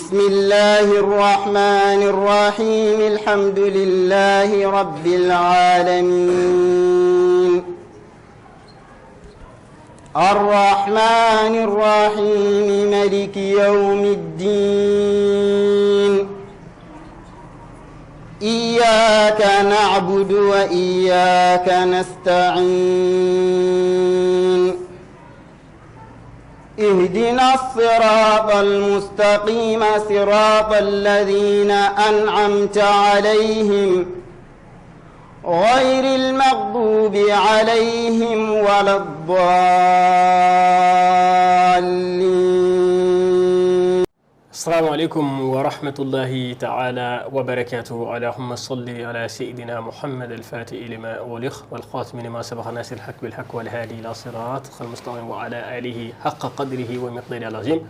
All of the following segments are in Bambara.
بسم الله الرحمن الرحيم الحمد لله رب العالمين الرحمن الرحيم ملك يوم الدين إياك نعبد وإياك نستعين اهدنا الصراط المستقيم صراط الذين أنعمت عليهم غير المغضوب عليهم ولا الضالين. السلام عليكم ورحمة الله تعالى وبركاته. اللهم صل على سيدنا محمد الفاتح لما أغلق والخاتم لما سبق ناصر الحق بالحق والهادي إلى صراطك المستقيم وعلى آله حق قدره ومقداره العظيم.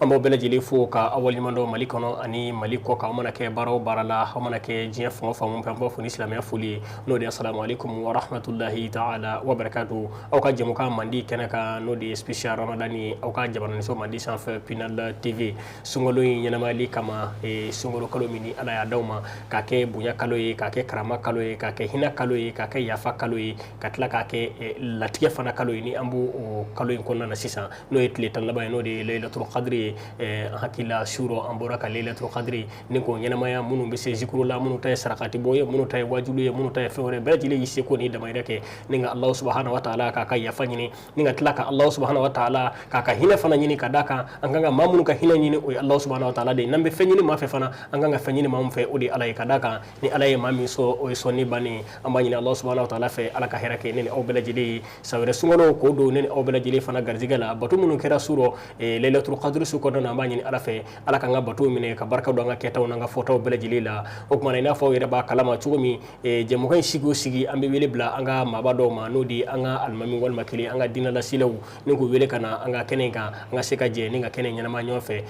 An b'aw bɛɛ lajɛlen fo ka aw waleɲuman dɔn Mali kɔnɔ ani Mali kɔ kan. Aw mana kɛ baara o baara la, aw mana kɛ diɲɛ fan o fan mun fɛ, an b'aw fo ni silamɛya foli ye, n'o de ye asalamu aleykum wa rahmatulahi taala wa barakatu. Aw ka jɛmukan mandi kɛnɛ kan, n'o de ye spécial Ramadan ye, aw ka jabaraniso mandi sanfɛ, Pinal TV. Sunkalo in ɲɛnamayali kama, sunkalo kalo min ni Ala y'a d'aw ma k'a kɛ bonya kalo ye, k'a kɛ karama kalo ye, k'a kɛ hinɛ kalo ye, k'a kɛ yafa kalo ye, ka tila k'a kɛ latigɛ fana kalo ye, ni an b'o o kalo in kɔnɔna na sisan, n'o ye tile 10 laban ye, n'o de ye Laylatul Qadri ye. An hakili la surɔ an bɔra ka Laylatul Qadri ni k'o ɲɛnamaya. Minnu bɛ se zikuru la, minnu ta ye sarakati bɔ ye, minnu ta ye wajulu ye, minnu ta ye fɛn wɛrɛ, bɛɛ lajɛlen y'i seko n'i damayira kɛ ni ka Alahu subahana wa taala k'a ka yafa ɲini, ni ka tila ka Alahu subahana wa taala k'a ka hinɛ fana ɲini, ka d'a kan an kan ka maa minnu ka hinɛ ɲini, o ye Alahu subahana wa taala de ye. N'an bɛ fɛn ɲini maa fɛ fana, an kan ka fɛn ɲini maa min fɛ, o de ye Ala ye, ka d'a kan ni Ala ye maa min sɔn, o ye sɔnni bannen ye. An b'a ɲini Alahu subahana wa taala fɛ, Ala ka hɛrɛ kɛ ne ni aw bɛɛ lajɛlen ye. San wɛrɛ sunkalo k'o don ne ni aw bɛɛ lajɛlen fana garijɛgɛ la. Bato minnu kɛra su rɔ Laylatul Qadri su kɔnɔna na, an b'a ɲini Ala fɛ, Ala k'an ka bato minɛ, ka barika don an ka kɛtaw n'an ka fɔtaw bɛɛ lajɛlen la. O tuma na, i n'a fɔ aw yɛrɛ b'a kalama cogo min, jɛmukan in sigi o sigi, an bɛ wele bila an ka maaba dɔw ma, n'o de ye an ka alimami walima kelen an ka diinɛlasilaw, ni k'u wele ka na an ka kɛnɛ in kan, an ka se ka jɛ ni ka kɛnɛ ɲɛnama ɲɔgɔn fɛ.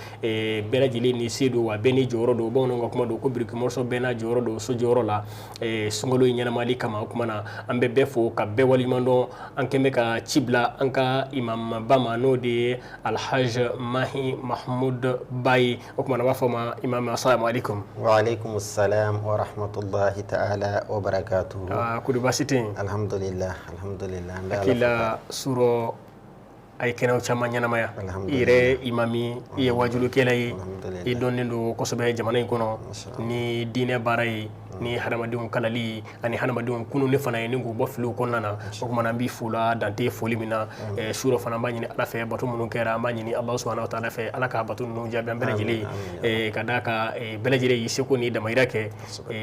Bɛɛ lajɛlen ni se don, wa bɛɛ ni jɔyɔrɔ don. Bamananw ka kuma don ko biriki mɔrɔsɔ bɛɛ n'a jɔyɔrɔ don so jɔyɔrɔ la sunkalo in ɲɛnamali kama. O tuma na, an bɛ bɛɛ fo ka bɛɛ waleɲuman dɔn. An kɛn bɛ ka ci bila an ka imamaba ma, n'o de ye Alhaj Mahi Mahmud Bayi. O tuma na, an b'a fɔ ma: imam, assalamu alaikum. Wa alaikum salam wa rahmatullahi ta'ala wa barakatuhu. Kodi baasi tɛ yen? Alhamdulillah, alhamdulillah. An bɛ Ala Hakili la surɔ a ye kɛnɛw caman ɲɛnamaya. I yɛrɛ imami, i ye wajulukɛla ye, i dɔnnen don kosɛbɛ jamana in kɔnɔ ni diinɛ baara ye, ni hadamadenw kalali ye, ani hadamadenw kununni fana ye, ni k'u bɔ filiw kɔnɔna na. O tuma na, an b'i fo la dante foli min na. Surɔ fana, an b'a ɲini Ala fɛ, bato minnu kɛra, an b'a ɲini Alahu subahana wa taala fɛ, Ala ka bato ninnu jaabi an bɛɛ lajɛlen ye, ka d'a kan bɛɛ lajɛlen y'i seko n'i damayira kɛ.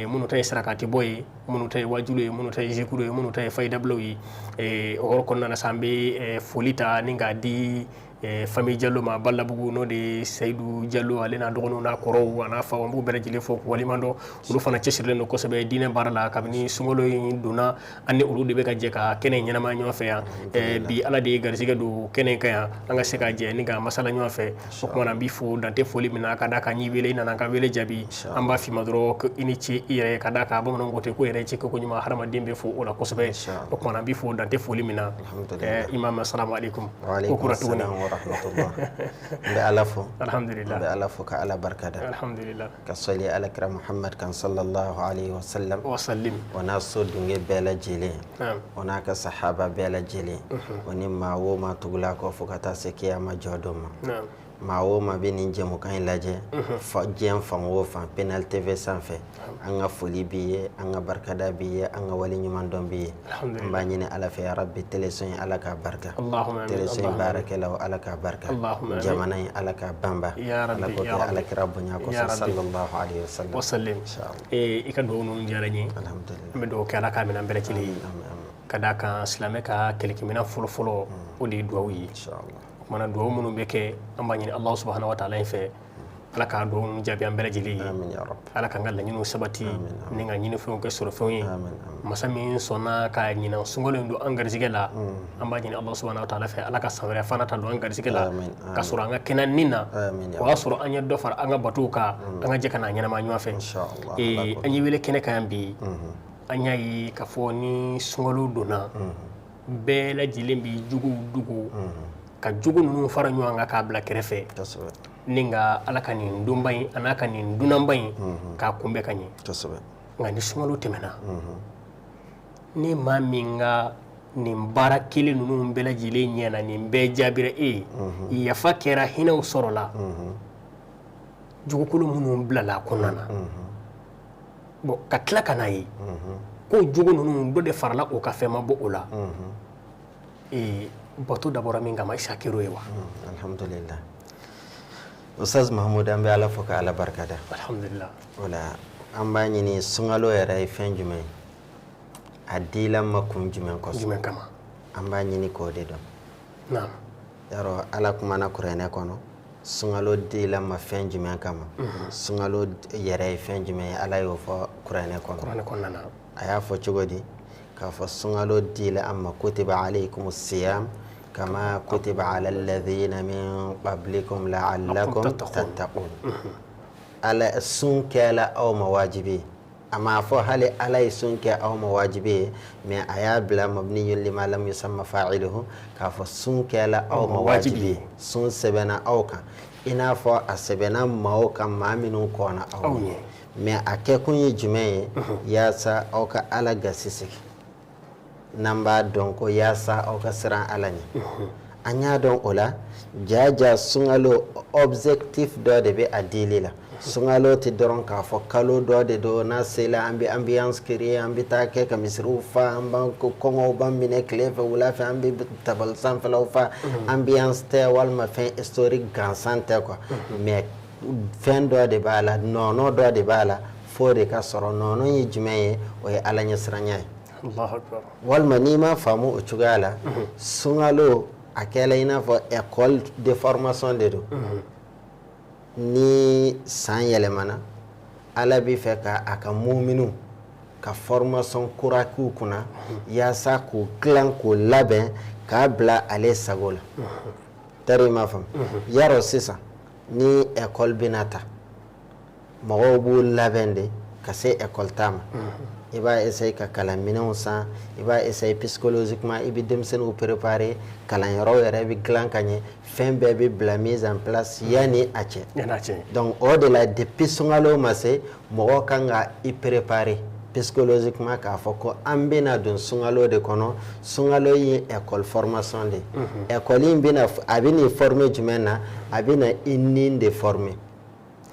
Minnu ta ye sarakati bɔ ye, minnu ta ye wajulu ye, minnu ta ye zikuru ye, minnu ta ye fayidabilaw ye. O yɔrɔ kɔnɔna na sa, an bɛ foli ta ni k'a di famille Jalo ma Balabugu, n'o de ye Seyidu Jalo, ale n'a dɔgɔninw n'a kɔrɔw a n'a faw. An b'u bɛɛ lajɛlen fo k'u waleɲuman dɔn. Olu fana cɛsirilen don kosɛbɛ diinɛ baara la. Kabini sunkalo in donna, an ni olu de bɛ ka jɛ ka kɛnɛ in ɲɛnamaya ɲɔgɔn fɛ yan. Bi Ala de ye garijɛgɛ don kɛnɛ in kan yan, an ka se ka jɛ ni ka masala ɲɔgɔn fɛ. O tuma na, an b'i fo dante foli min na, ka d'a kan n'i wele, i nana an ka wele jaabi. An b'a f'i ma dɔrɔn ko i ni ce i yɛrɛ ye, ka d'a kan bamananw ko ten ko yɛrɛ ce ko ɲuman, hadamaden bɛ fo o la kosɛbɛ. O tuma na, an b'i fo dante foli min na. Imam, assalamu alaikum. Ko kura tuguni. N bɛ Ala fo. Alhamdulillah. N bɛ Ala fo ka Ala barika da. Alhamdulillah. Ka sɔli Ala kira Muhammad kan sallallahu alaihi wa sallam. Wa sallim. O n'a so dunge bɛɛ lajɛlen. O n'a ka sahaba bɛɛ lajɛlen. O ni maa o maa tugula kɔ fo ka taa se kiyama jɔ don ma. Maa o maa bɛ nin jɛmukan in lajɛ diɲɛ fan o fan Penal TV sanfɛ, an ka foli b'i ye, an ka barikada b'i ye, an ka wale ɲuman dɔn b'i ye. An b'a ɲini Ala fɛ, ya Rabbi, teleso in Ala k'a barika, teleso in baarakɛlaw Ala k'a barika, jamana in Ala k'a banba, Ala k'o kɛ Ala kira bonya kosɔn sallallahu alaihi wasallam. I ka dugawu ninnu diyara n ye. An bɛ dugawu kɛ, Ala k'a minɛ an bɛɛ lajɛlen ye, ka d'a kan silamɛ ka kɛlɛkɛminɛn fɔlɔ-fɔlɔ, o de ye dugawu ye. O tuma na, dugawu minnu bɛ kɛ, an b'a ɲini Alahu subahana wa taala in fɛ, Ala k'a dugawu ninnu jaabi an bɛɛ lajɛlen ye. Ala k'an ka laɲiniw sabati ni ka ɲinifɛnw kɛ sɔrɔfɛnw ye. Masa min sɔnna ka ɲinan sunkalo in don an garijɛgɛ la, an b'a ɲini Alahu subahana wa taala fɛ, Ala ka san wɛrɛ fana ta don an garijɛgɛ la, ka sɔrɔ an ka kɛnɛ ni na, o y'a sɔrɔ an ye dɔ fara an ka batow kan, an ka jɛ ka n'a ɲɛnama ɲɔgɔn fɛ. An y'i wele kɛnɛ kan yan bi. An y'a ye k'a fɔ ni sunkalo donna, bɛɛ lajɛlen b'i juguw dogo, ka jugu ninnu fara ɲɔgɔn kan k'a bila kɛrɛfɛ. Ni ka Ala ka nin donba in a n'a ka nin dunanba in k'a kunbɛn ka ɲɛ. Nka ni sunkalo tɛmɛna, ni maa min ka nin baara kelen ninnu bɛɛ lajɛlen ɲɛna, nin bɛɛ jaabira e ye, yafa kɛra, hinɛw sɔrɔla, jogokolo minnu bilala a kɔnɔna na, bon, ka tila ka n'a ye ko jogo ninnu dɔ de farala o ka fɛn ma bɔ o la, bato dabɔra min kama, est-ce que a kɛr'o ye wa? Alhamdulillah, Ustaz Mahmoud, an bɛ Ala fo ka Ala barikada. Alhamdulillah. Wala an b'a ɲini, sunkalo yɛrɛ ye fɛn jumɛn ye? A dila ma kun jumɛn kosɔn? Jumɛn kama? An b'a ɲini k'o de dɔn. Yarɔ, Ala kumana kuranɛ kɔnɔ, sunkalo dila ma fɛn jumɛn kama, sunkalo yɛrɛ ye fɛn jumɛn ye, Ala y'o fɔ kuranɛ kɔnɔ. Kuranɛ kɔnɔna na. A y'a fɔ cogo di? K'a fɔ sunkalo dila an ma, kutiba alaykum siyam kama kutiba ala alladhina min qablikum la'allakum tattaqun. Ala sun kɛla aw ma wajibi ye. A m'a fɔ hali Ala ye sun kɛ aw ma wajibi ye, mais a y'a bila mabniyun lima lam yusamma fa'iluhu, k'a fɔ sun kɛla aw ma wajibi ye, sun sɛbɛnna aw kan i n'a fɔ a sɛbɛnna maaw kan, maa minnu kɔnna aw ɲɛ. Mais a kɛkun ye jumɛn ye? Yaasa aw ka Ala gasi sigi. N'an b'a dɔn ko yaasa aw ka siran Ala ɲɛ, an y'a dɔn o la jaja sunkalo objectif dɔ de bɛ a dili la. Sunkalo tɛ dɔrɔn k'a fɔ kalo dɔ de don, n'a sela an bɛ ambiance créer, an bɛ taa kɛ ka misiriw fa, an b'an kɔngɔw b'an minɛ tile fɛ, wula fɛ an bɛ tabali sanfɛlaw fa. Ambiance tɛ walima fɛn historique gansan tɛ quoi, mais fɛn dɔ de b'a la, nɔnɔ dɔ de b'a la f'o de ka sɔrɔ. Nɔnɔ ye jumɛn ye? O ye Ala ɲɛsiranya ye. Walima n'i ma faamu o cogoya la, sunkalo a kɛla i n'a fɔ école de formation de don. Ni san yɛlɛmana, Ala bɛ fɛ ka a ka muminu ka formation kura k'u kunna, yaasa k'u dilan, k'u labɛn k'a bila ale sago la. Tari i m'a faamu? Yarɔ, sisan ni école bɛna ta, mɔgɔw b'u labɛn de ka se école ta ma. I b'a essayer ka kalanminɛnw san, i b'a essayer psychologiquement i bɛ denmisɛnninw préparer, kalanyɔrɔw yɛrɛ bɛ dilan ka ɲɛ, fɛn bɛɛ bɛ bila mise en place yanni a cɛ. Donc o de la, depuis sunkalo ma se, mɔgɔ kan ka i préparer psychologiquement k'a fɔ ko an bɛna don sunkalo de kɔnɔ. Sunkalo ye école formation de ye. École in bɛna, a bɛ nin former jumɛn na? A bɛna i nin de former.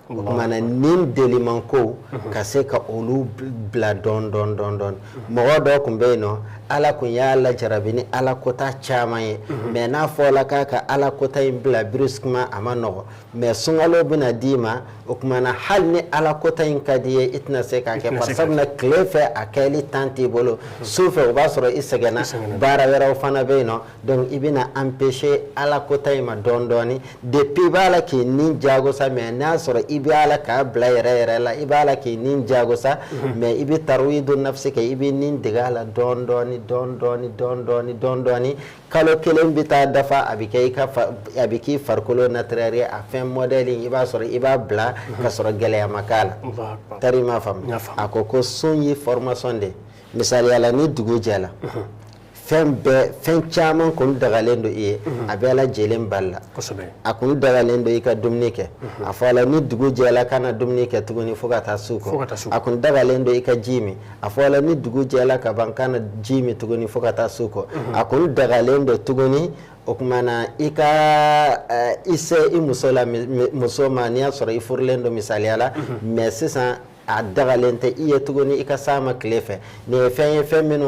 O tuma na, nin deliman ko ka se ka olu bila dɔɔni dɔɔni dɔɔni dɔɔni. Mɔgɔ dɔ tun bɛ yen nɔ, Ala kun y'a lajarabi ni Ala kota caman ye, mais n'a fɔra k'a ka Ala kota in bila brusquement, a ma nɔgɔ. Mais sunkalo bɛna d'i ma, o tuma na hali ni Ala kota in ka di ye, i tɛna se k'a kɛ, parce sabula tile fɛ a kɛli temps t'i bolo, su fɛ o b'a sɔrɔ i sɛgɛnna, baara wɛrɛw fana bɛ yen nɔ. Donc i bɛna empêcher Ala kota in ma dɔɔni dɔɔni. Depuis i b'a la k'i ni jagosa, mais n'a sɔrɔ i bɛ ala k'a bila yɛrɛ yɛrɛ la, i b'a la k'i ni jagosa, mais i bɛ tarwidu nafsi kɛ, i bɛ nin dege a la dɔɔni dɔɔni dɔɔni dɔɔni dɔɔni dɔɔni dɔɔni dɔɔni. Kalo kelen bɛ taa dafa, a bɛ kɛ i ka, a bɛ k'i farikolo naturel ye, a fɛn modèle i b'a sɔrɔ i b'a bila ka sɔrɔ gɛlɛya ma k'a la. Tari i m'a faamu? A ko ko sun ye formation de ye. Misaliya la, ni dugu jɛla, fɛn bɛɛ, fɛn caman kun dagalen don i ye, a bɛɛ lajɛlen bali la. A kun dagalen don i ka dumuni kɛ, a fɔ la ni dugu jɛla kana dumuni kɛ tuguni fo ka taa su kɔ. A kun dagalen don i ka ji min, a fɔ la ni dugu jɛla ka ban kana ji min tuguni fo ka taa su kɔ. A kun dagalen don tuguni, o tuma na i ka i se i muso la, muso ma, n'i y'a sɔrɔ i furulen don misaliya la, mais sisan a dagalen tɛ i ye tuguni i ka s'a ma tile fɛ. Nin ye fɛn ye, fɛn minnu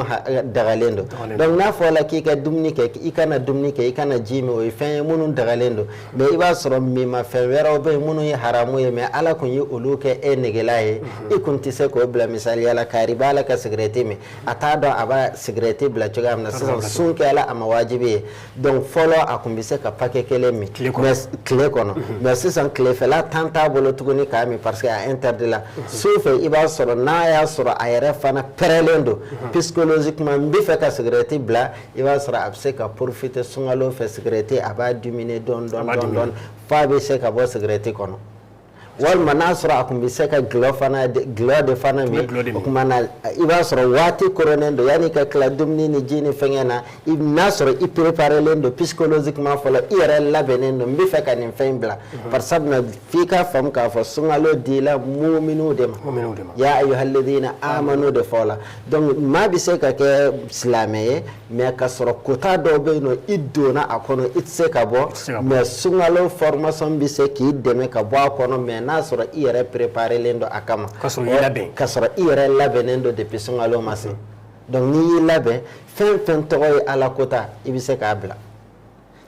dagalen don. Donc n'a fɔra k'i ka dumuni kɛ, i kana dumuni kɛ, i kana ji min, o ye fɛn ye minnu dagalen don. Mais i b'a sɔrɔ minmafɛn wɛrɛw bɛ yen minnu ye haramu ye, mais Ala kun ye olu kɛ e negela ye, i kun tɛ se k'o bila. Misaliya la, kari b'a la ka sigɛrɛti min, a t'a dɔn a b'a sigɛrɛti bila cogoya min na. Sisan sun kɛla a ma wajibi ye, donc fɔlɔ a kun bɛ se ka paquet kelen min tile kɔnɔ, mais sisan tilefɛla tan t'a bolo tuguni k'a min, parce que a interdit la. Su fɛ, i b'a sɔrɔ n'a y'a sɔrɔ a yɛrɛ fana pɛrɛlen don psychologiquement, n bɛ fɛ ka sigɛrɛti bila, i b'a sɔrɔ a bɛ se ka profiter sunkalo fɛ, sigɛrɛti a b'a diminuer dɔɔni dɔɔni dɔɔni dɔɔni f'a bɛ se ka bɔ sigɛrɛti kɔnɔ. Walima n'a sɔrɔ a kun bɛ se ka gulɔ fana gulɔ de fana min, o tuma na i b'a sɔrɔ waati koronnen don yanni ka tila dumuni ni ji ni fɛngɛ na, n'a sɔrɔ i préparelen don psychologiquement fɔlɔ, i yɛrɛ labɛnnen don, n bɛ fɛ ka nin fɛn in bila. Par sabula f'i ka faamu k'a fɔ sunkalo dila muminiw de ma, ya ayyuhalladhina amanu de fɔ la. Donc maa bɛ se ka kɛ silamɛ ye, mais ka sɔrɔ quota dɔw bɛ yen nɔ, i donna a kɔnɔ, i tɛ se ka bɔ, mais sunkalo formation bɛ se k'i dɛmɛ ka bɔ a kɔnɔ, mais n'a sɔrɔ i yɛrɛ préparelen don a kama, ka sɔrɔ i yɛrɛ labɛnnen don depuis sunkalo ma se. Donc n'i y'i labɛn, fɛn fɛn tɔgɔ ye ala kota, i bɛ se k'a bila.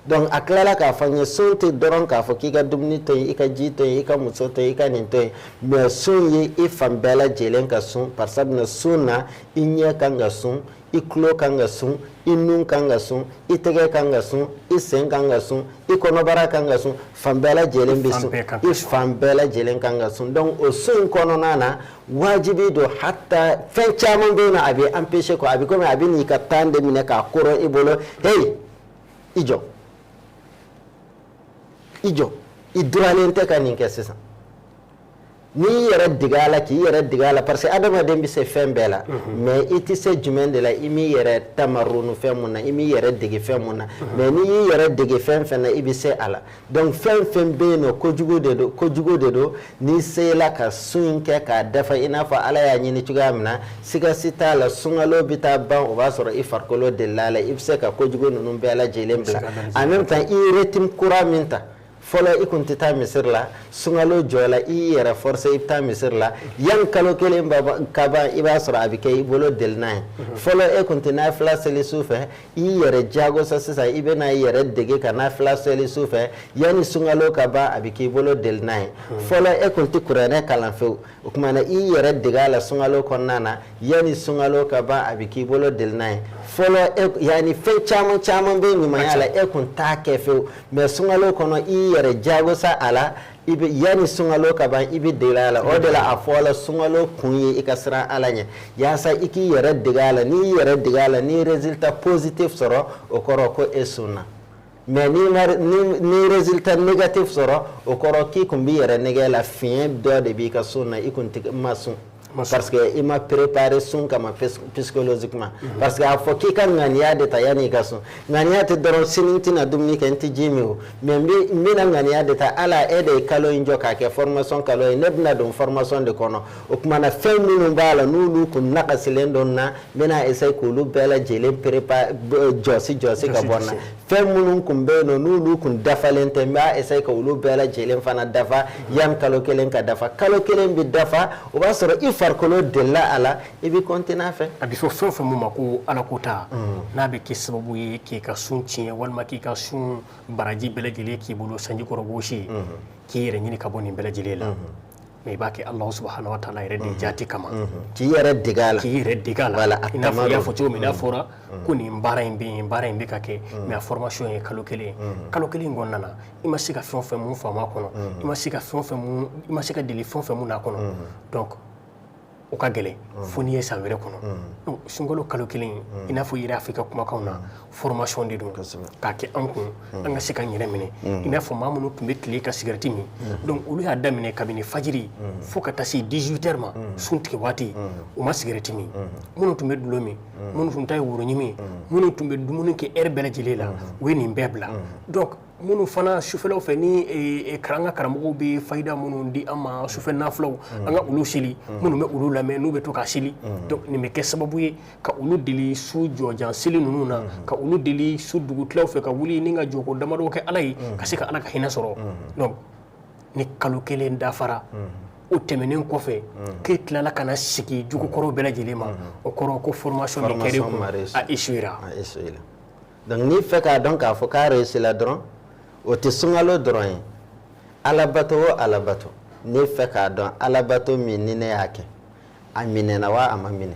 Donc a tilala k'a fɔ n ye, sun tɛ dɔrɔn k'a fɔ k'i ka dumuni to yen, i ka ji to yen, i ka muso to yen, i ka nin to yen, mais sun ye i fan bɛɛ lajɛlen ka sun. Par sabula sun na, i ɲɛ kan ka sun, i tulo kan ka sun, i nun kan ka sun, i tɛgɛ kan ka sun, i sen kan ka sun, i kɔnɔbara kan ka sun, fan bɛɛ lajɛlen bɛ sun, i fan bɛɛ lajɛlen kan ka sun. Donc o sun in kɔnɔna na, wajibi don, hata fɛn caman bɛ yen nɔ, a bɛ empêcher quoi, a bɛ komi a bɛ n'i ka temps de minɛ k'a koron i bolo, hey, i jɔ, i jɔ, i duralen tɛ ka nin kɛ sisan. N'i y'i yɛrɛ dege a la, k'i yɛrɛ dege a la, parce que adamaden bɛ se fɛn bɛɛ la, mais i tɛ se jumɛn de la, i m'i yɛrɛ tamarunu fɛn mun na, i m'i yɛrɛ dege fɛn mun na, mais n'i y'i yɛrɛ dege fɛn fɛn na, i bɛ se a la. Donc fɛn fɛn bɛ yen nɔ, kojugu de don, kojugu de don, n'i sela ka sun in kɛ k'a dafa i n'a fɔ ala y'a ɲini cogoya min na, siga si t'a la, sunkalo bɛ taa ban, o b'a sɔrɔ i farikolo delila a la, i bɛ se ka kojugu ninnu bɛɛ lajɛlen bila. En même temps, i ye rythme kura min ta, fɔlɔ i kun tɛ taa misiri la, sunkalo jɔ la, i yɛrɛ forcer i bɛ taa misiri la, yan kalo kelen ka ban, i b'a sɔrɔ a bɛ kɛ i bolo delina ye. Fɔlɔ e kun tɛ nafila seli su fɛ, i yɛrɛ jagosa sisan i bɛna i yɛrɛ dege ka nafila seli su fɛ, yanni sunkalo ka ban a bɛ k'i bolo delina ye. Fɔlɔ e kun tɛ kuranɛ kalan fewu, o tuma na i yɛrɛ dege a la sunkalo kɔnɔna na, yanni sunkalo ka ban a bɛ k'i bolo delina ye. Fɔlɔ yanni fɛn caman caman bɛ ɲumanya la, e kun t'a kɛ fewu, mais sunkalo kɔnɔ i yɛrɛ jagosa a la, i bɛ yanni sunkalo ka ban i bɛ dege a la. O de la a fɔla sunkalo kun ye i ka siran ala ɲɛ, yaasa i k'i yɛrɛ dege a la. N'i y'i yɛrɛ dege a la, n'i ye résultat positif sɔrɔ, o kɔrɔ ko e sunna. Mais ni résultat négatif sɔrɔ, o kɔrɔ k'i kun b'i yɛrɛ nɛgɛ la, fiɲɛ dɔ de b'i ka sun na, i kun tɛ ma sun, parce que i ma préparé sun kama psychologiquement. Parce que a fɔ k'i ka ŋaniya de ta yanni i ka sun, ŋaniya tɛ dɔrɔn sini n tɛna dumuni kɛ, n tɛ ji min o, mais n bɛna ŋaniya de ta, ala e de ye kalo in jɔ k'a kɛ formation kalo ye, ne bɛna don formation de kɔnɔ, o tuma na fɛn minnu b'a la n'olu kun nakasilen don na, n bɛna essayer k'olu bɛɛ lajɛlen préparer, jɔsi jɔsi ka bɔ n na. Fɛn minnu kun bɛ yen nɔ n'olu kun dafalen tɛ, n b'a essayer ka olu bɛɛ lajɛlen fana dafa yanni kalo kelen ka dafa. Kalo kelen bɛ dafa, o b'a sɔrɔ i farikolo delila a la, i bɛ continuer a fɛ. A bɛ fɔ fɛn o fɛn mun ma ko alakota, n'a bɛ kɛ sababu ye k'i ka sun tiɲɛ walima k'i ka sun baraji bɛɛ lajɛlen k'i bolo sanji kɔrɔ gosi, k'i yɛrɛ ɲini ka bɔ nin bɛɛ lajɛlen la. Mais i b'a kɛ Allah subhanahu wa ta'ala yɛrɛ de jati kama, k'i yɛrɛ dege a la, k'i yɛrɛ dege a la. I n'a fɔ i y'a fɔ cogo min n'a fɔra ko nin baara in bɛ yen, baara in bɛ ka kɛ, mais a formation ye kalo kelen. Kalo kelen in kɔnɔna na, i ma se ka fɛn o fɛn mun faamu a kɔnɔ, i ma se ka fɛn o fɛn mun, i ma se ka deli fɛn o fɛn mun n'a kɔnɔ, donc o ka gɛlɛn fo n'i ye san wɛrɛ kɔnɔ. Sunkalo kalo kelen, i n'a fɔ i yɛrɛ y'a fɔ i ka kumakanw na, formation de don k'a kɛ an kun, an ka se k'an yɛrɛ minɛ. I n'a fɔ maa minnu tun bɛ tile ka sigɛrɛti min, donc olu y'a daminɛ kabini fajiri fo ka taa se 18 heures ma, sun tigɛ waati, u ma sigɛrɛti min. Minnu tun bɛ dulɔ min, minnu tun ta ye woroɲimi, minnu tun bɛ dumuni kɛ heure bɛɛ lajɛlen la, u ye nin bɛɛ bila. Donc minnu fana sufɛlaw fɛ ni an ka karamɔgɔw bɛ fayida minnu di an ma, sufɛ nafilaw, an ka olu seli, minnu bɛ olu lamɛn n'u bɛ to ka seli, donc nin bɛ kɛ sababu ye ka olu deli su jɔjan seli ninnu na, ka olu deli su dugutilaw fɛ ka wuli ni ka jɔko damadɔ kɛ ala ye, ka se ka ala ka hinɛ sɔrɔ. Donc ni kalo kelen dafara, o tɛmɛnen kɔfɛ k'e tilala ka na sigi jugukɔrɔ bɛɛ lajɛlen ma, o kɔrɔ ko formation min kɛra e kun, a échouera. Donc n'i fɛ k'a dɔn k'a fɔ k'a réussi la dɔrɔn, o tɛ sunkalo dɔrɔn ye, alabato o alabato, n'i fɛ k'a dɔn alabato min ni ne y'a kɛ, a minɛna wa a ma minɛ,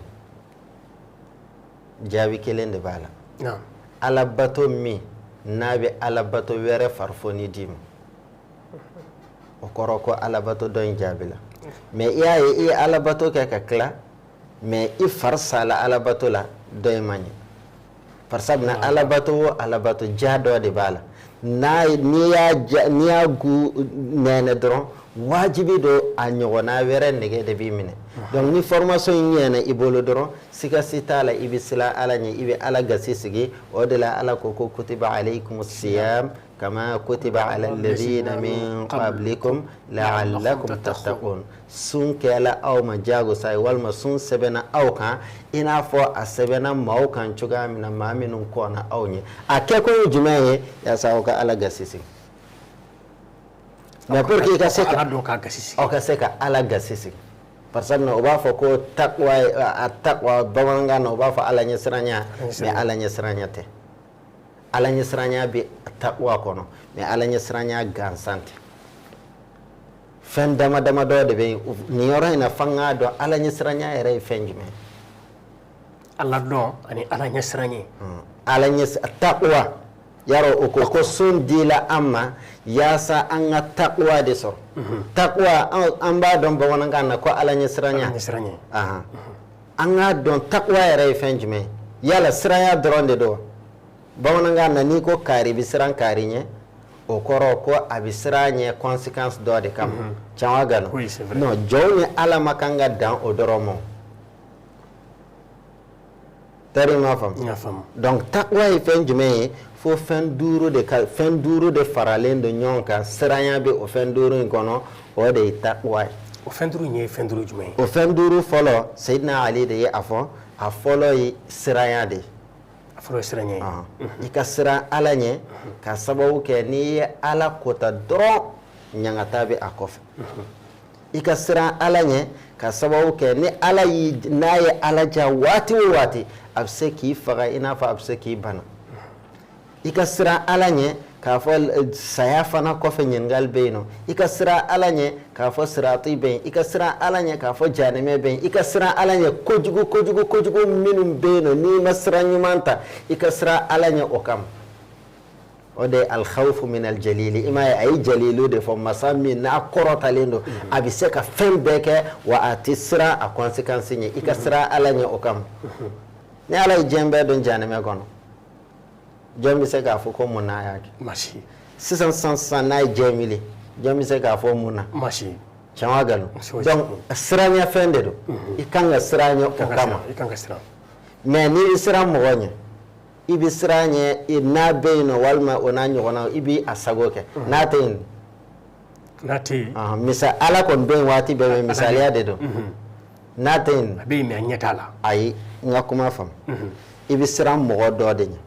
jaabi kelen de b'a la. Alabato min n'a bɛ alabato wɛrɛ farifoni d'i ma, o kɔrɔ ko alabato dɔ in jaabi la. Mais i y'a ye i ye alabato kɛ ka tila, mais i fari sala alabato la, dɔ in ma ɲɛ. Par sabula alabato o alabato ja dɔ de b'a la, n'i y'a gu nɛnɛ dɔrɔn, Wajibi don, a ɲɔgɔnna wɛrɛ nege de b'i minɛ. Donc ni formation in ɲɛna i bolo dɔrɔn, siga si t'a la, i bɛ siran Ala ɲɛ, i bɛ Ala gasi sigi. O de la Ala ko ko kutiba alaykum siyam kama kutiba ala alladhina min qablikum la'allakum tattaqun. Sun kɛla aw ma jagosa ye, walima sun sɛbɛnna aw kan i n'a fɔ a sɛbɛnna maaw kan cogoya min na, maa minnu kɔnna aw ɲɛ. A kɛkun ye jumɛn ye? Yaasa aw ka Ala gasi sigi. Mais pour que i ka se ka Ala dɔn k'a gasi sigi. Aw ka se ka Ala gasi sigi. Par exemple, u b'a fɔ ko taqwa, a taqwa bamanankan na, u b'a fɔ Ala ɲɛsiranya, mais Ala ɲɛsiranya tɛ. Ala ɲɛsiranya bɛ taqwa kɔnɔ, mais Ala ɲɛsiranya gansan tɛ. Fɛn dama dama dɔ de bɛ yen nin yɔrɔ in na, f'an k'a dɔn Ala ɲɛsiranya yɛrɛ ye fɛn jumɛn ye. Ala dɔn ani Ala ɲɛsiranɲɛ. Ala ɲɛ taqwa yarɔ, o ko ko sun dila an ma yaasa an ka taqwa de sɔrɔ. Taqwa, an b'a dɔn bamanankan na ko Ala ɲɛsiranya. Ala ɲɛsiranɲɛ. An k'a dɔn taqwa yɛrɛ ye fɛn jumɛn ye. Yala siranya dɔrɔn de don? Bamanankan na, n'i ko kaari bɛ siran kaari ɲɛ, o kɔrɔ ko a bɛ siran ɲɛ conséquence dɔ de kama. Tiɲɛ wa nkalon? Oui, c'est vrai. Non, jɔnw ni Ala ma kan ka dan o dɔrɔn ma. Tari ma faamu? N y'a faamu. Donc taqwa ye fɛn jumɛn ye? Fo fɛn duuru de ka, fɛn duuru de faralen don ɲɔgɔn kan, siranya bɛ o fɛn duuru in kɔnɔ, o de ye taqwa ye. O fɛn duuru in ye fɛn duuru jumɛn ye? O fɛn duuru fɔlɔ, Seyidina Ali de ye a fɔ, a fɔlɔ ye siranya de ye. A fɔlɔ ye siranya ye. I ka siran Ala ɲɛ, ka sababu kɛ n'i ye Ala kota dɔrɔn, ɲangata bɛ a kɔfɛ. I ka siran Ala ɲɛ, ka sababu kɛ ni Ala y'i, n'a ye Ala ja waati o waati, a bɛ se k'i faga i n'a fɔ a bɛ se k'i bana. I ka siran Ala ɲɛ k'a fɔ saya fana kɔfɛ ɲininkali bɛ yen nɔ. I ka siran Ala ɲɛ k'a fɔ sirati bɛ yen. I ka siran Ala ɲɛ k'a fɔ janimɛ bɛ yen. I ka siran Ala ɲɛ kojugu kojugu kojugu minnu bɛ yen nɔ, n'i ma sira ɲuman ta, i ka siran Ala ɲɛ o kama. O de ye alkhawfu min aljalili. I m'a ye, a ye jalilu de fɔ, masa min n'a kɔrɔtalen don, a bɛ se ka fɛn bɛɛ kɛ, wa a tɛ siran a conséquence ɲɛ. I ka siran Ala ɲɛ o kama. Ni Ala ye diɲɛ bɛɛ don janimɛ kɔnɔ, jɔn bɛ se k'a fɔ ko mun n'a y'a kɛ? Masi. Sisan sisan sisan, n'a ye diɲɛ wuli, jɔn bɛ se k'a fɔ mun na? Masi. Tiɲɛ wa nkalon? Donc siranya fɛn de don, i kan ka siran ɲɛ o kama. I kan ka siran. Mais n'i bɛ siran mɔgɔ ɲɛ, i bɛ siran ɲɛ n'a bɛ yen nɔ, walima o n'a ɲɔgɔnna, i bɛ a sago kɛ. N'a tɛ yen? N'a tɛ yen. Misa Ala kɔni bɛ yen waati bɛɛ, mais misaliya de don. N'a tɛ yen? A bɛ yen, mais a ɲɛ t'a la. Ayi, n ka kuma faamu. I bɛ siran mɔgɔ dɔ de ɲɛ.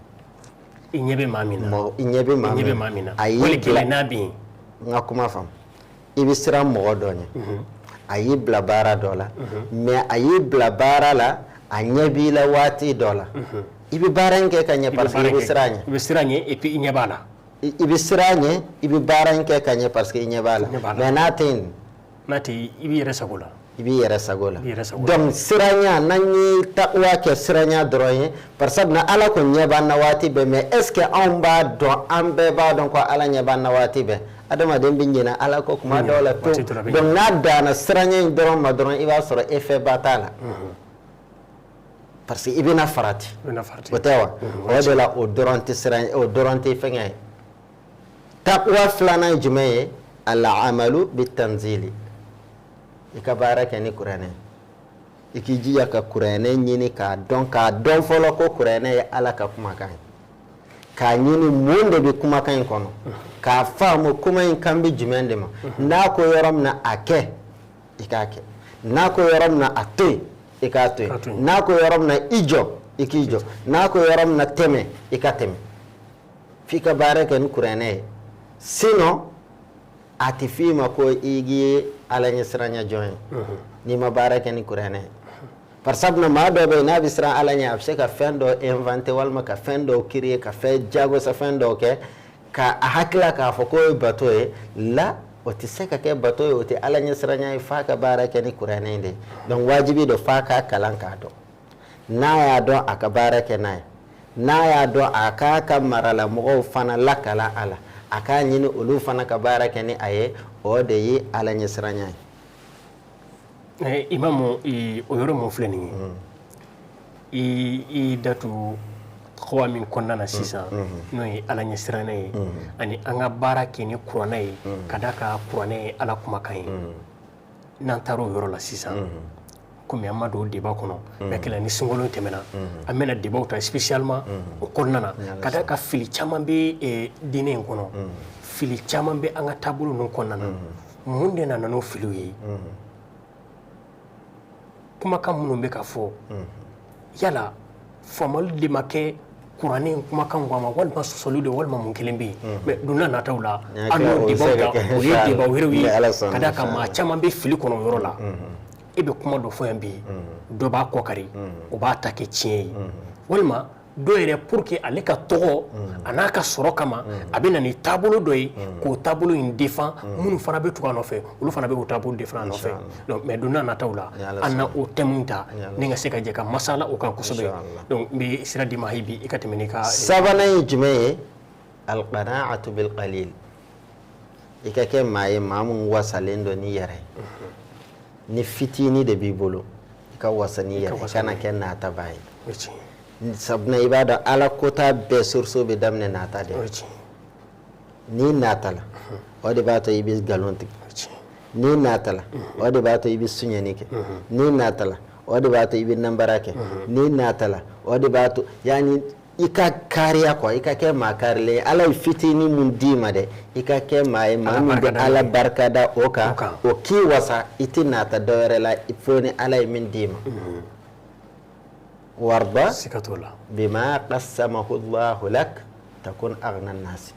I ɲɛ bɛ maa min na. I ɲɛ bɛ maa min na. I ɲɛ bɛ maa min na. A y'i Wali kelen n'a bɛ yen. N ka kuma faamu. I bɛ siran mɔgɔ dɔ ɲɛ. A y'i bila baara dɔ la, mais a y'i bila baara la, a ɲɛ b'i la waati dɔ la. I bɛ baara in kɛ ka ɲɛ parce que i bɛ siran ɲɛ. I bɛ siran ɲɛ et puis i ɲɛ b'a la. I bɛ siran ɲɛ, i bɛ baara in kɛ ka ɲɛ parce que i ɲɛ b'a la. Mais n'a tɛ yen? N'a tɛ yen, i b'i yɛrɛ sago la. I b'i yɛrɛ sago la. Donc siranya, n'an ye taqwa kɛ siranya dɔrɔn ye, par exemple Ala ko ɲɛ b'an na waati bɛɛ, mais est ce que anw b'a dɔn, an bɛɛ b'a dɔn ko Ala ɲɛ b'an na waati bɛɛ? Adamaden bɛ ɲinɛ Ala kɔ kuma dɔw la pewu. Donc n'a danna siranya in dɔrɔn ma dɔrɔn, i b'a sɔrɔ effet ba t'a la. Parce que i bɛna farati. O tɛ wa? O de la o dɔrɔn tɛ siran, o dɔrɔn tɛ fɛngɛ ye. Taqwa filanan ye jumɛn ye? Al-amalu bitanzili. I ka baara kɛ ni kuranɛ. I k'i jija ka kuranɛ ɲini k'a dɔn, k'a dɔn fɔlɔ ko kuranɛ ye Ala ka kumakan ye. K'a ɲini mun de bɛ kumakan in kɔnɔ. K'a faamu kuma in kan bɛ jumɛn de ma. N'a ko yɔrɔ min na a kɛ, i k'a kɛ. N'a ko yɔrɔ min na a to yen, i k'a to yen. N'a ko yɔrɔ min na i jɔ, i k'i jɔ. N'a ko yɔrɔ min na tɛmɛ, i ka tɛmɛ. F'i ka baara kɛ ni kuranɛ ye. Sinon a tɛ f'i ma ko i ye Ala ɲɛsiranya jɔn ye n'i ma baara kɛ ni kuranɛ ye. Par exemple, maa dɔ bɛ yen, n'a bɛ siran Ala ɲɛ, a bɛ se ka fɛn dɔ inventer walima ka fɛn dɔw créer, ka fɛn jagosa fɛn dɔw kɛ, ka a hakili k'a fɔ k'o ye bato ye. La, o tɛ se ka kɛ bato ye, o tɛ Ala ɲɛsiranya ye, f'a ka baara kɛ ni kuranɛ in de ye. Donc wajibi don f'a k'a kalan k'a dɔn. N'a y'a dɔn, a ka baara kɛ n'a ye. N'a y'a dɔn, a k'a ka maralamɔgɔw fana lakalan a la, a k'a ɲini olu fana ka baara kɛ ni a ye. O de ye Ala ɲɛsiranya ye. Imamu, o yɔrɔ mun filɛ nin ye, i da tu taqwa min kɔnɔna na sisan, n'o ye Ala ɲɛsiranɛ ye, ani an ka baara kɛ ni kuranɛ ye, ka d'a kan kuranɛ ye Ala kumakan ye. N'an taara o yɔrɔ la sisan, komi an ma don o débat kɔnɔ, mais kɛlɛ ni sunkalo tɛmɛna, an bɛna débat ta spécialement o kɔnɔna na, ka d'a kan fili caman bɛ diinɛ in kɔnɔ, fili caman bɛ an ka taabolo ninnu kɔnɔna na. Mun de nana n'o filiw ye? Kumakan minnu bɛ ka fɔ, yala faamuyali de ma kɛ kuranɛ in kumakan ma, walima sɔsɔli de, walima mun kelen bɛ yen? Mais don n'a nataw la, an n'o débat ta, o ye débat wɛrɛw ye, ka d'a kan maa caman bɛ fili kɔnɔ o yɔrɔ la. E bɛ kuma dɔ fɔ yan bi, dɔ b'a kɔ kari, o b'a ta kɛ tiɲɛ ye, walima dɔ yɛrɛ pour que ale ka tɔgɔ a n'a ka sɔrɔ kama, a bɛ na ni taabolo dɔ ye k'o taabolo in défend. Minnu fana bɛ tugu a nɔfɛ, olu fana bɛ k'o taabolo défend a nɔfɛ. Donc mais don n'a nataw la, an na o thème ta ni ka se ka jɛ ka masala o kan kosɛbɛ. Donc n bɛ sira d'i ma hali bi, i ka tɛmɛ n'i ka. Sabanan ye jumɛn ye? Alqanaatu bil qalil. I ka kɛ maa ye, maa mun wasalen don n'i yɛrɛ ye. Ni fitinin de b'i bolo, i ka wasa n'i yɛrɛ ye, kana kɛ nataba ye. Sabula i b'a dɔn Ala kota bɛɛ source bɛ daminɛ nata de. N'i natala, o de b'a to i bɛ nkalon tigɛ. N'i natala, o de b'a to i bɛ suɲɛni kɛ. N'i natala, o de b'a to i bɛ nanbara kɛ. N'i natala, o de b'a to yani i ka kariya quoi, i ka kɛ maa karilen ye. Ala ye fitinin mun d'i ma dɛ, i ka kɛ maa ye, maa min bɛ Ala barikada o kan, o k'i wasa, i tɛ nata dɔ wɛrɛ la fo ni Ala ye min d'i ma. Warda bima qassamahu Allahu lak takun aghna an-nas.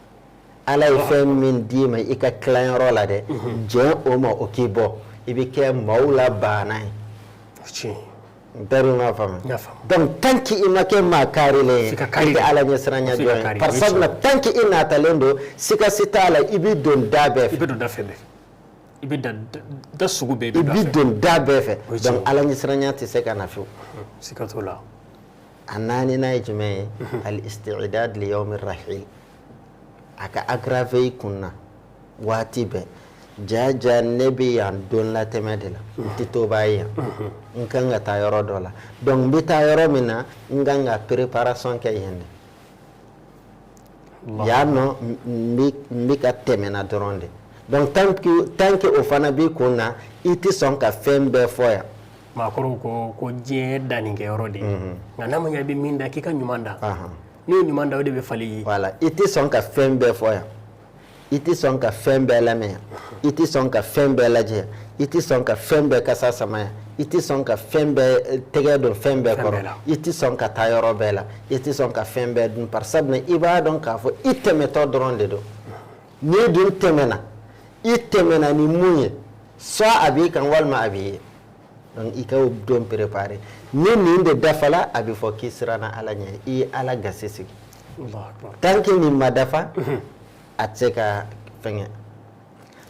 Ala ye fɛn min d'i ma i ka tilayɔrɔ la dɛ, jɛn o ma, o k'i bɔ, i bɛ kɛ maaw la baana ye. N t'a dɔn i m'a faamu. Donc tant que i ma kɛ maa karilen ye, i tɛ Ala ɲɛsiranya jɔn ye. Par sabula tant que i natalen don, sika si t'a la, i bɛ don da bɛɛ fɛ. I bɛ don da fɛ bɛɛ. I bɛ da sugu bɛɛ. I bɛ don da bɛɛ fɛ. Donc Ala ɲɛsiranya tɛ se ka na fiyewu. Sika t'o la. A naaninan ye jumɛn ye? Al isti'dad li yawmi rahil. A ka aggraver i kun na waati bɛɛ. Ja ne bɛ yan don latɛmɛ de la, n tɛ to b'a ye yan, n kan ka taa yɔrɔ dɔ la. Donc n bɛ taa yɔrɔ min na, n kan ka préparation kɛ yen de. Yan nɔ, n bɛ ka tɛmɛ na dɔrɔn de. Donc tant que o fana b'i kun na, i tɛ sɔn ka fɛn bɛɛ fɔ yan. Maakɔrɔw ko diɲɛ ye dannikɛyɔrɔ de ye, nka n'a ma ɲɛ i bɛ min da, k'i ka ɲuman da. N'i ye ɲuman da, o de bɛ falen i ye. Voilà, i tɛ sɔn ka fɛn bɛɛ fɔ yan, i tɛ sɔn ka fɛn bɛɛ lamɛn yan, i tɛ sɔn ka fɛn bɛɛ lajɛ yan, i tɛ sɔn ka fɛn bɛɛ kasa sama yan, i tɛ sɔn ka fɛn bɛɛ tɛgɛ don fɛn bɛɛ kɔrɔ, i tɛ sɔn ka taa yɔrɔ bɛɛ la, i tɛ sɔn ka fɛn bɛɛ dun. Par sabula i b'a dɔn k'a fɔ i tɛmɛtɔ dɔrɔn de don. N'i dun tɛmɛna, i tɛmɛna ni mun ye, soit a b'i kan walima a b'i ye. Donc i ka o don préparer. Ni nin de dafala, a bɛ fɔ k'i siranna Ala ɲɛ, i ye Ala gasi sigi. Tant que nin ma dafa, a tɛ se ka fɛngɛ.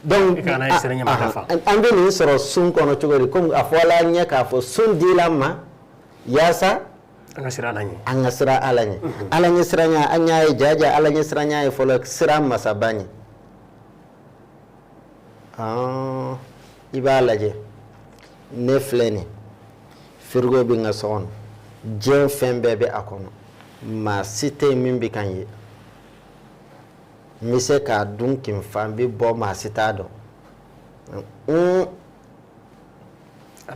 Donc an bɛ nin sɔrɔ sun kɔnɔ cogo di? Komi a fɔla an ɲɛ k'a fɔ sun dila an ma yaasa an ka siran Ala ɲɛ. An ka siran Ala ɲɛ. Ala ɲɛsiranya, an y'a ye jaja Ala ɲɛsiranya ye fɔlɔ siran masaba ɲɛ. I b'a lajɛ, ne filɛ nin, frigo bɛ n ka so kɔnɔ, diɲɛ fɛn bɛɛ bɛ a kɔnɔ, maa si tɛ yen min bɛ ka n ye. N bɛ se k'a dun k'i fa, n bɛ bɔ, maa si t'a dɔn.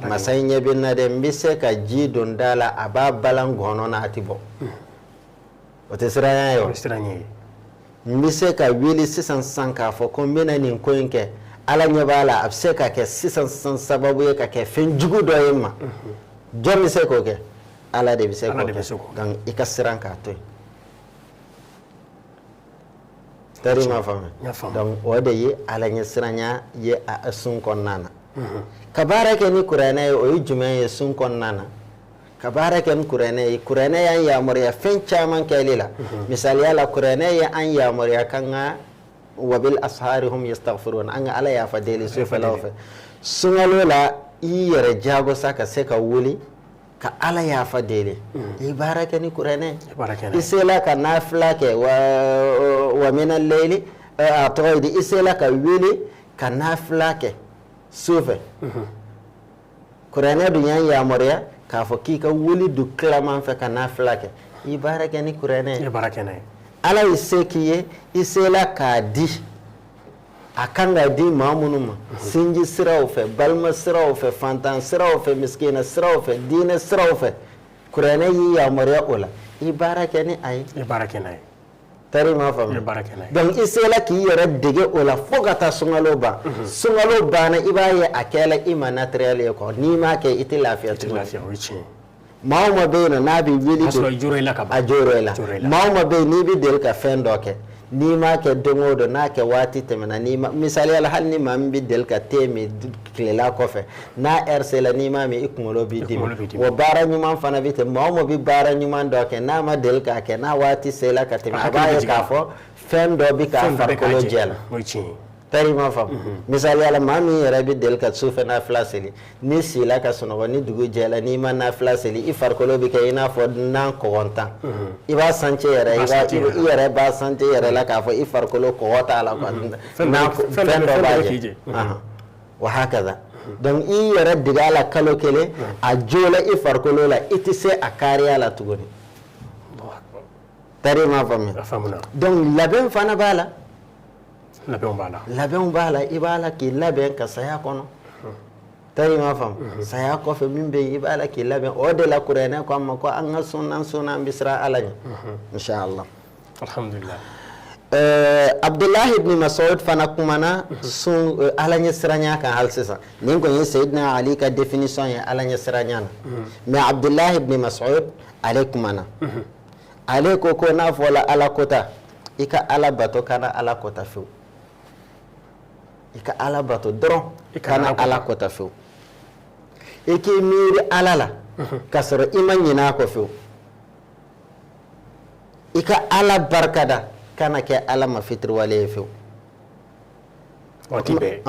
Masa in ɲɛ bɛ n na dɛ, n bɛ se ka ji don da la, a b'a balan gɔnɔ na, a tɛ bɔ. O tɛ siranya ye wa? N bɛ se ka wuli sisan sisan k'a fɔ ko n bɛna nin ko in kɛ, Ala ɲɛ b'a la, a bɛ se ka kɛ sisan sisan sababu ye ka kɛ fɛn jugu dɔ ye n ma. Jɔn bɛ se k'o kɛ? Ala de bɛ se k'o kɛ. Donc i ka siran k'a to yen. Tari ma faamuya. Donc o de ye Ala ɲɛsiranya ye a sun kɔnɔna na. Ka baara kɛ ni kuranɛ ye, o ye jumɛn ye sun kɔnɔna na? Ka baara kɛ ni kuranɛ ye, kuranɛ y'an yamaruya fɛn caman kɛli la. Misaliya la, kuranɛ ye an yamaruya k'an ka wabil ashari hum yastaghfirun, an ka Ala yafa deli sufɛlaw fɛ. Sunkalo la, i yɛrɛ jagosa ka se ka wuli ka Ala yafa deli. I baara kɛ ni kuranɛ. I sela ka nafila kɛ wa mina layli, a tɔgɔ ye di, i sela ka wuli ka nafila kɛ sufɛ. Kuranɛ dun y'an yamaruya k'a fɔ k'i ka wuli du tilaman fɛ ka nafila kɛ. I baara kɛ ni kuranɛ ye. I baara kɛ n'a ye. Ala ye se k'i ye, i sela k'a di. A kan ka di maa minnu ma, sinji siraw fɛ, balima siraw fɛ, fantan siraw fɛ, misikina siraw fɛ, diinɛ siraw fɛ, kuranɛ y'i yamaruya o la, i baara kɛ ni a ye. I baara kɛ n'a ye. Tari m'a faamu. I baara kɛ n'a ye. Donc i sela k'i yɛrɛ dege o la fo ka taa sunkalo ban. Sunkalo banna, i b'a ye a kɛla i ma naturel ye quoi. N'i m'a kɛ i tɛ lafiya I tɛ tuguni. lafiya, o ye tiɲɛ ye. Maa o maa bɛ yen nɔ n'a bɛ wuli O y'a sɔrɔ i jɔrɔ i la ka ban. A jɔrɔ i la. Jɔrɔ i la. Maa o maa bɛ yen n'i bɛ deli ka fɛn dɔ kɛ, n'i m'a kɛ don o don, n'a kɛ waati tɛmɛna, n'i ma, misaliya la, hali ni maa min bɛ deli ka te min tilela kɔfɛ, n'a heure sera n'i m'a min, i kunkolo b'i dimi. Kunkolo b'i dimi. Wa baara ɲuman fana bɛ ten, maa o maa bɛ baara ɲuman dɔ kɛ, n'a ma deli k'a kɛ, n'a waati sera ka tɛmɛ, a b'a ye k'a fɔ fɛn dɔ bɛ k'a farikolo jɛ la. O ye tiɲɛ ye. Tari m'a faamu. Misaliya la, maa min yɛrɛ bɛ deli ka sufɛ nafila seli, n'i sila ka sunɔgɔ, ni dugu jɛla, n'i ma nafila seli, i farikolo bɛ kɛ i n'a fɔ nan kɔgɔntan. I b'a santi yɛrɛ, i yɛrɛ b'a santi yɛrɛ la k'a fɔ i farikolo kɔgɔ t'a la quoi. Fɛn dɔ b'a jɛ. Wa hakaza. Donc i yɛrɛ dege a la kalo kelen, a jola i farikolo la, i tɛ se a kariya la tuguni. Tari m'a faamuya. Donc labɛn fana b'a la. Labɛnw b'a la. Labɛnw b'a la, i b'a la k'i labɛn ka saya kɔnɔ. Tari m'a faamu. Saya kɔfɛ min bɛ yen, i b'a la k'i labɛn. O de la kuranɛ ko an ma ko an ka sun, n'an sunna, an bɛ siran Ala ɲɛ. Inshallah. Alhamdulillah. Abdullahi ibn Mas'ud fana kumana sun Ala ɲɛ siranya kan hali sisan. Nin kɔni ye Seydina Ali ka définition ye Ala ɲɛ siranya na. Mais Abdullahi ibn Mas'ud ale kumana. Ale ko ko n'a fɔla Ala kota, i ka Ala bato kana Ala kota fewu. I ka Ala bato dɔrɔn, I kana kana Ala kota fewu. I k'i miiri Ala la k'a sɔrɔ i ma ɲinɛ a kɔ fewu. I ka Ala barikada kana kɛ Ala ma fitiriwale ye fewu. Waati bɛɛ.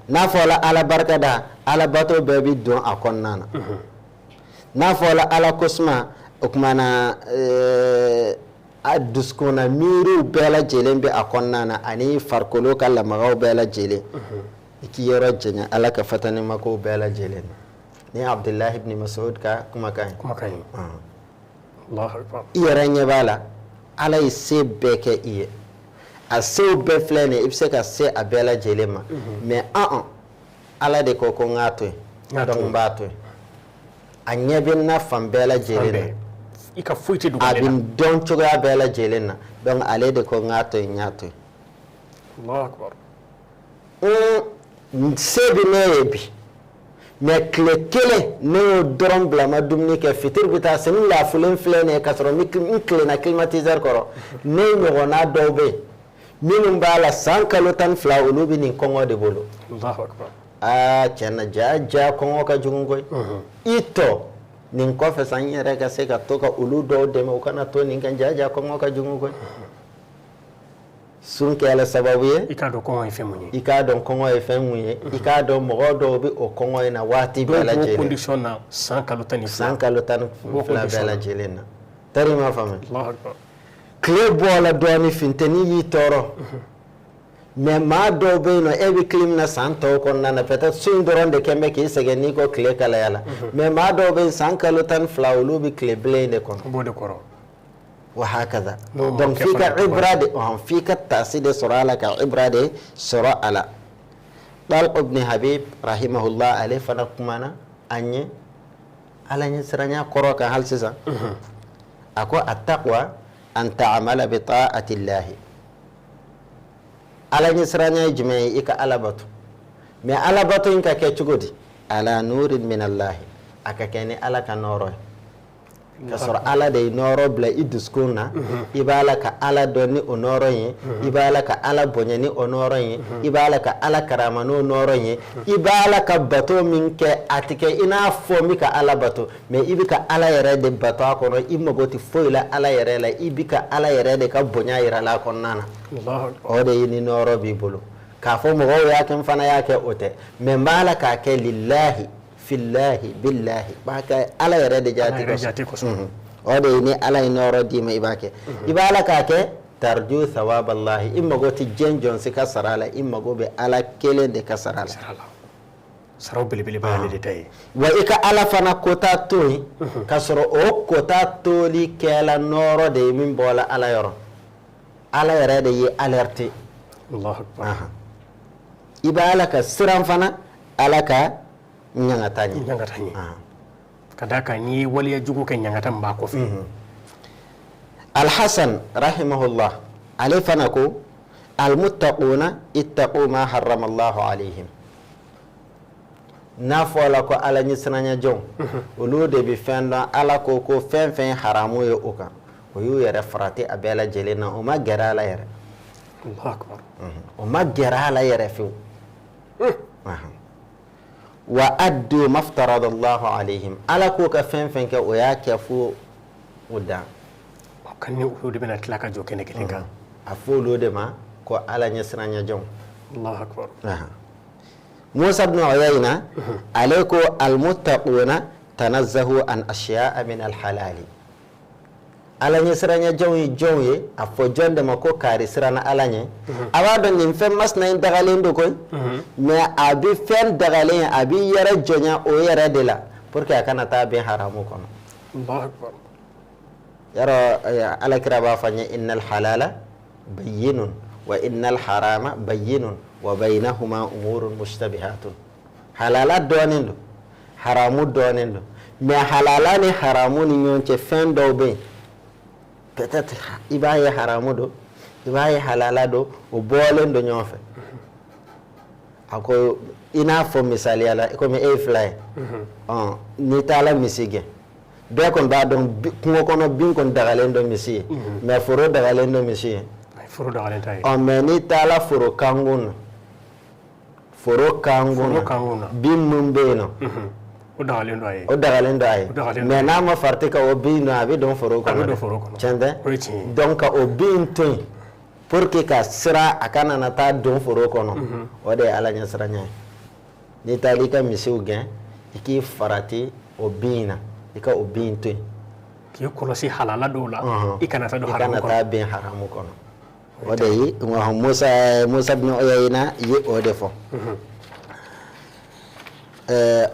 N'a fɔla Ala barikada, Ala bato bɛɛ bɛ don a kɔnɔna na. N'a fɔla Ala kosuma, o tuma na a dusukunna miiriw bɛɛ lajɛlen bɛ a kɔnɔna na, ani farikolo ka lamagaw bɛɛ lajɛlen. I k'i yɔrɔ janya Ala ka fatanimakow bɛɛ lajɛlen na. Ni Abdullahi ibn Mas'ud ka kumakan ye. Kumakan ye. Allahu akbar. I yɛrɛ ɲɛ b'a la, Ala ye se bɛɛ kɛ i ye. A sew bɛɛ filɛ nin ye, i bɛ se ka se a bɛɛ lajɛlen ma. Mais Ala de ko ko n k'a to yen. Donc n b'a to yen. A ɲɛ bɛ n na fan bɛɛ lajɛlen na. I ka foyi tɛ dogo ale la. A bɛ n dɔn cogoya bɛɛ lajɛlen na. Donc ale de ko n k'a to yen, n y'a to yen. Allahu akbar. Se bɛ ne ye bi. Mais tile kelen ne y'o dɔrɔn bila ma dumuni kɛ, fitiri bɛ taa se, n lafulen filɛ nin ye k'a sɔrɔ n tilenna climatiseur kɔrɔ. Ne ɲɔgɔnna dɔw bɛ yen minnu b'a la san kalo 12, olu bɛ nin kɔngɔ de bolo. Allahu akbar. Aa tiɲɛ na, ja ja kɔngɔ ka jugu koyi. I tɔ nin kɔfɛ sa, n yɛrɛ ka se ka to ka olu dɔw dɛmɛ u kana to nin kan, ja ja kɔngɔ ka jugu koyi. Sun kɛla sababu ye. I k'a dɔn kɔngɔ ye fɛn mun ye. I k'a dɔn kɔngɔ ye fɛn mun ye. I k'a dɔn mɔgɔ dɔw bɛ o kɔngɔ in na waati bɛɛ lajɛlen. Dɔw b'o condition na san kalo 12. San kalo 12 bɛɛ lajɛlen na. Tari m'a faamuya. Allahu akbar. Tile bɔra dɔɔnin, funteni y'i tɔɔrɔ. Mais maa dɔw bɛ yen nɔ, e bɛ clim na san tɔw kɔnɔna na, peut-être sun dɔrɔn de kɛn bɛ k'i sɛgɛn n'i ko tile kalaya la. Mais maa dɔw bɛ yen san kalo 12, olu bɛ tile bilen de kɔnɔ. U b'o de kɔrɔ. Wa hakaza. Donc f'i ka ibra de, f'i ka taasi de sɔrɔ a la, ka ibra de sɔrɔ a la. Talq ibn Habib rahimahullah ale fana kumana an ye Ala ɲɛsiranya kɔrɔ kan hali sisan. A ko at-taqwa an ta'amala bi ta'ati llahi. Ala ɲɛsiranya ye jumɛn ye? I ka Ala bato. Mais Ala bato in ka kɛ cogo di? Ala nurin min Allahi. A ka kɛ ni Ala ka nɔɔrɔ ye. Ka sɔrɔ Ala de ye nɔɔrɔ bila i dusukun na, i b'a la ka Ala dɔn ni o nɔɔrɔ ye, i b'a la ka Ala bonya ni o nɔɔrɔ ye, i b'a la ka Ala karama n'o nɔɔrɔ ye, i b'a la ka bato min kɛ, a tɛ kɛ i n'a fɔ n bɛ ka Ala bato, mais i bɛ ka Ala yɛrɛ de bato a kɔnɔ, i mago tɛ foyi la Ala yɛrɛ la, i bɛ ka Ala yɛrɛ de ka bonya yira la a kɔnɔna na. O de ye ni nɔɔrɔ b'i bolo. K'a fɔ mɔgɔw y'a kɛ, n fana y'a kɛ, o tɛ, mais n b'a la k'a kɛ lillahi fillahi billahi, b'a kɛ Ala yɛrɛ de jaati kosɔn. O de ye ni Ala ye nɔɔrɔ d'i ma, i b'a kɛ. I b'a la k'a kɛ tarju thawaballahi, i mago tɛ diɲɛ jɔn si ka sara la, i mago bɛ Ala kelen de ka sara la. Saraw belebeleba y'ale de ta ye. Wa i ka Ala fana kota to yen, k'a sɔrɔ o kota toli kɛla nɔɔrɔ de ye min bɔra Ala yɔrɔ. Ala yɛrɛ de ye alerte. Allahu akbar. I bɛ Ala ka siran fana, Ala ka ɲangata ɲɛ. Ɲangata ɲɛ. Ka d'a kan n'i ye waleya jugu kɛ, ɲangata min b'a kɔfɛ. Alhasan rahimahullah, ale fana ko almuttaquna ittaqu ma harrama Allahu alayhim. N'a fɔra ko Ala ɲɛsiranya jɔnw, olu de bɛ fɛn dɔn. Ala ko ko fɛn fɛn ye haramu ye o kan, o y'u yɛrɛ farati a bɛɛ lajɛlen na, o ma gɛrɛ a la yɛrɛ. Allahu akbar. O ma gɛrɛ a la yɛrɛ fewu. Wa addu maftarada Allahu alayhim, Ala ko ka fɛn fɛn kɛ, o y'a kɛ fo o dan. Kan ni olu de bɛna tila ka jɔ kɛnɛ kelen kan. A fɔ olu de ma ko Ala ɲɛsiranya jɔnw. Allahu akbar. Musa ibn Uyayna, ale ko almuttaquna tanazzahu an ashiya'a min alhalali. Ala ɲɛsiranya jɔnw ye jɔnw ye? A fɔ jɔn de ma ko kari siranna Ala ɲɛ? A b'a dɔn nin fɛn masina in dagalen don koyi, mais a bɛ fɛn dagalen, a b'i yɛrɛ jɔnya o yɛrɛ de la pour que a kana taa bin haramu kɔnɔ. Allahu akbar. Yarɔ, Ala kira b'a fɔ an ye innal halala bayyinun wa innal harama bayyinun wa baynahuma umurun mushtabihatun. Halala dɔɔnin don, haramu dɔɔnin don, mais halala ni haramu ni ɲɔgɔn cɛ, fɛn dɔw bɛ yen, peut-être i b'a ye haramu don, i b'a ye halala don, o bɔlen don ɲɔgɔn fɛ. A ko i n'a fɔ misaliya la, komi e ye fila ye, n'i taara misi gɛn, bɛɛ kɔni b'a dɔn kungo kɔnɔ bin kɔni dagalen don misi ye, mais foro dagalen don misi ye. Foro dagalen t'a ye. Ɔ, mais n'i taara foro kankun na, foro kankun na, bin min bɛ yen nɔ, O dagalen don a ye. O dagalen don a ye, mais n'a ma farati ka o bin dun, a bɛ don foro kɔnɔ. A bɛ don foro kɔnɔ. Tiɲɛ tɛ? O ye tiɲɛ ye. Donc ka o bin to yen pour que ka siran a kana na taa don foro kɔnɔ, o de ye Ala ɲɛsiranya ye. N'i taara i ka misiw gɛn, i k'i farati o bin na, i ka o bin to yen. K'i kɔlɔsi halala dɔw la, i kana taa don haramu kɔnɔ. I kana taa bin haramu kɔnɔ. O de ye Musa bin Uyayna ye o de fɔ.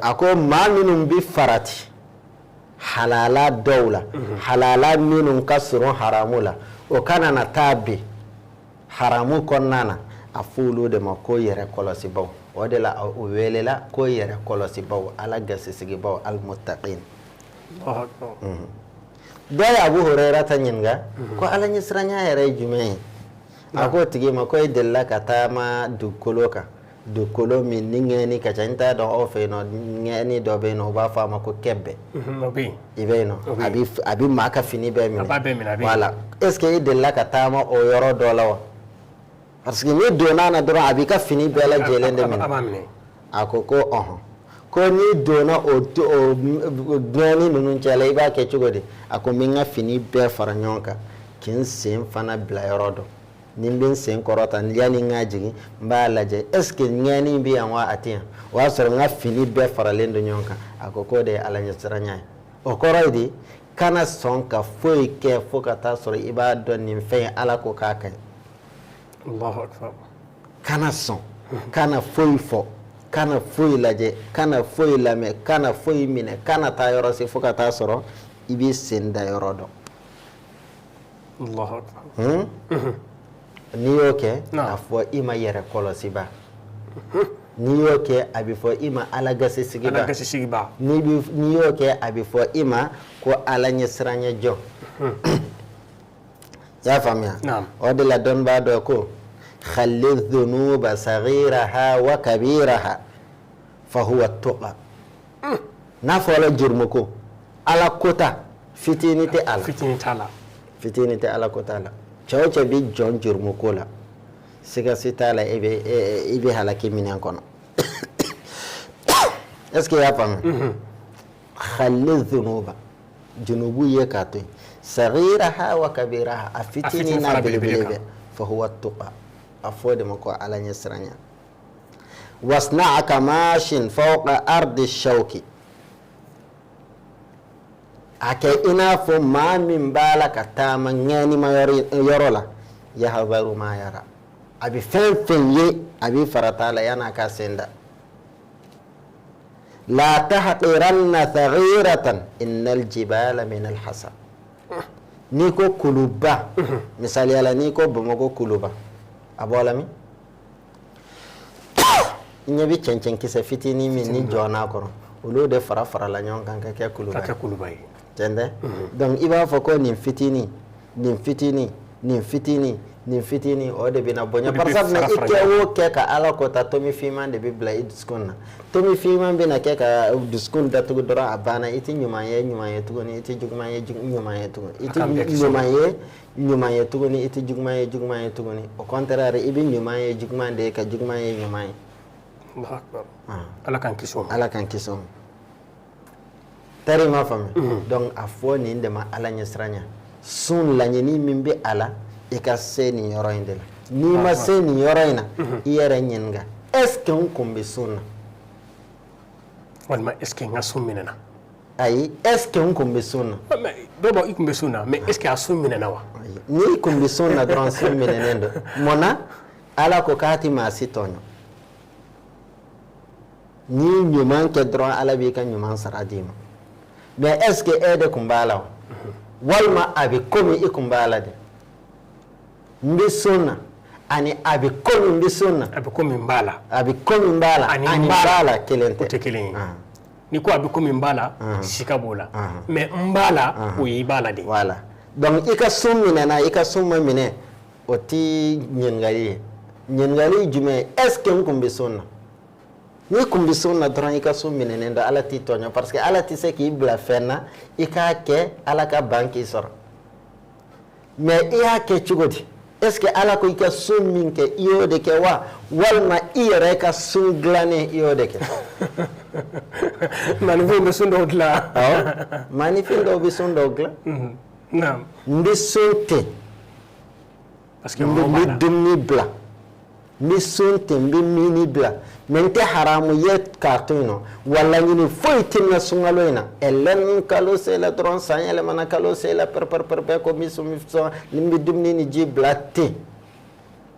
A ko maa minnu bɛ farati halala dɔw la, halala minnu ka surun haramu la, o kana na taa bin haramu kɔnɔna na, a fɔ olu de ma ko yɛrɛ kɔlɔsibaw. O de la o welela ko yɛrɛ kɔlɔsibaw, Ala gasisigibaw, almuttaqin. Dɔ ye Abu Hurayra ta ɲininka ko Ala ɲɛsiranya yɛrɛ ye jumɛn ye? A ko o tigi ma ko e delila ka taama dugukolo kan, dugukolo min ni ŋɛni ka ca. N t'a dɔn aw fɛ yen nɔ, ŋɛni dɔ bɛ yen nɔ, u b'a fɔ a ma ko kɛbɛ. I bɛ yen nɔ, a bɛ maa ka fini bɛɛ minɛ. A b'a bɛɛ minɛ. Voilà, est ce que e delila ka taama o yɔrɔ dɔ la wa? Parce que n'i donna na dɔrɔn, a b'i ka fini bɛɛ lajɛlen de minɛ. A ko ko ɔhɔn, ko n'i donna o ŋɛni ninnu cɛ la, i b'a kɛ cogo di? A ko n bɛ n ka fini bɛɛ fara ɲɔgɔn kan, k'i n sen fana bila yɔrɔ dɔn. Ni n bɛ n sen kɔrɔta, yanni n ka jigin, n b'a lajɛ est ce que ŋɛni bɛ yan wa a tɛ yan. O y'a sɔrɔ n ka fini bɛɛ faralen don ɲɔgɔn kan. A ko k'o de ye Ala ɲɛsiranya ye. O kɔrɔ ye di? Kana sɔn ka foyi kɛ fo ka taa sɔrɔ i b'a dɔn nin fɛn in, Ala ko k'a ka ɲi. Allahu akbar. Kana sɔn, kana foyi fɔ, kana foyi lajɛ, kana foyi lamɛn, kana foyi minɛ, kana taa yɔrɔ se fo ka taa sɔrɔ i b'i sen da yɔrɔ dɔn. Allahu akbar. N'i y'o kɛ, a fɔ i ma yɛrɛ kɔlɔsiba. N'i y'o kɛ, a bɛ fɔ i ma Ala gasisigiba. Ala gasisigiba. N'i y'o kɛ, a bɛ fɔ i ma ko Ala ɲɛsiranya jɔn. I y'a faamuya? O de la dɔnnibaa dɔ ko khalli dhunuba saghiraha wa kabiraha fa huwa tuqa. N'a fɔra jurumu ko, Ala kota fitinin tɛ a la. Fitinin t'a la. Fitinin tɛ Ala kota la. Cɛ o cɛ bɛ jɔn jurumu ko la, siga si t'a la, i bɛ halaki minɛn kɔnɔ. Est ce que i y'a faamu? Khalli dhunuba, junubu ye k'a to yen, saghiraha wa kabiraha, a fitinin n'a belebele bɛɛ, fa huwa tuqa. A fɔ o de ma ko Ala ɲɛsiranya. Wasna'aka mashin fawqa ardi shawki, a kɛ i n'a fɔ maa min b'a la ka taama ŋɛnima yɔrɔ la, yahzaru ma yara, a bɛ fɛn fɛn ye, a bɛ farata a la yan'a ka sen da. La tahqiranna saghiratan innal jibala min alhasa. N'i ko kuluba, misaliya la, n'i ko Bamakɔ kuluba, a bɔla min? I ɲɛ bɛ cɛncɛnkisɛ fitinin min ni jɔn'a kɔrɔ, olu de fara farala ɲɔgɔn kan ka kɛ kuluba ye. Ka kɛ kuluba ye. Tiɲɛ tɛ? Donc i b'a fɔ ko nin fitinin, nin fitinin, nin fitinin, nin fitinin, o de bɛna bonya. Par exemple, i kɛ o kɛ ka Ala ko ta, tomi finman de bɛ bila i dusukun na. Tomi finman bɛna kɛ ka dusukun datugu dɔrɔn, a banna. I tɛ ɲuman ye ɲuman ye tuguni, i tɛ juguman ye ɲuman ye tuguni, i tɛ ɲuman ye ɲuman ye tuguni, i tɛ juguman ye juguman ye tuguni. Au contraire, i bɛ ɲuman ye juguman de ye, ka juguman ye ɲuman ye. Ala k'an kisi o ma. Ala k'an kisi o ma. Tari ma faamu. Donc a fɔ nin de ma ala ɲɛsiranya. Sun laɲini min bɛ a la, i ka se nin yɔrɔ in de la. N'i ma se nin yɔrɔ in na, i yɛrɛ ɲininka: est ce que n kun bɛ sun na? Walima est ce que n ka sun minɛna? Ayi, est ce que n kun bɛ sun na? Dɔw b'a i kun bɛ sun na, mais est ce que a sun minɛna wa? N'i kun bɛ sun na dɔrɔn, sun minɛnen don. Mun na? Ala ko k'a tɛ maa si tɔɲɔ. N'i ɲuman kɛ dɔrɔn, Ala b'i ka ɲuman sara d'i ma. Mais est ce que e de kun b'a la wa? Walima a bɛ komi i kun b'a la de? N bɛ sun na ani a bɛ komi n bɛ sun na. A bɛ komi n b'a la. A bɛ komi n b'a la ani n b'a la, kelen tɛ. O tɛ kelen ye. N'i ko a bɛ komi n b'a la, sika b'o la. Mais n b'a la, o y'i b'a la de. Voilà, donc i ka sun minɛna, i ka sun ma minɛ, o ti ɲininkali ye. Ɲininkali jumɛn? Est ce que n kun bɛ sun na? N'i kun bɛ sun na dɔrɔn, i ka sun minɛnen don. Ala t'i tɔɲɔ, parce que Ala tɛ se k'i bila fɛn na i k'a kɛ, Ala ka ban k'i sɔrɔ. Mais i y'a kɛ cogo di? Est ce que Ala ko i ka sun min kɛ, i y'o de kɛ wa? Walima i yɛrɛ ka sun dilannen, i y'o de kɛ? Maaninfinw bɛ sun dɔw dilan. Awɔ, maaninfin dɔw bɛ sun dɔw dilan. N bɛ sun ten. Parce que n bɛ dumuni bila, n bɛ sun ten, n bɛ mini bila, mais n tɛ haramu ye k'a to yen nɔ. Wa laɲini foyi tɛ n na sunkalo in na. Ɛlɛn kalo sela dɔrɔn, san yɛlɛmana, kalo sela, pɛrɛ pɛrɛ ko n bɛ sun, n bɛ dumuni ni ji bila ten.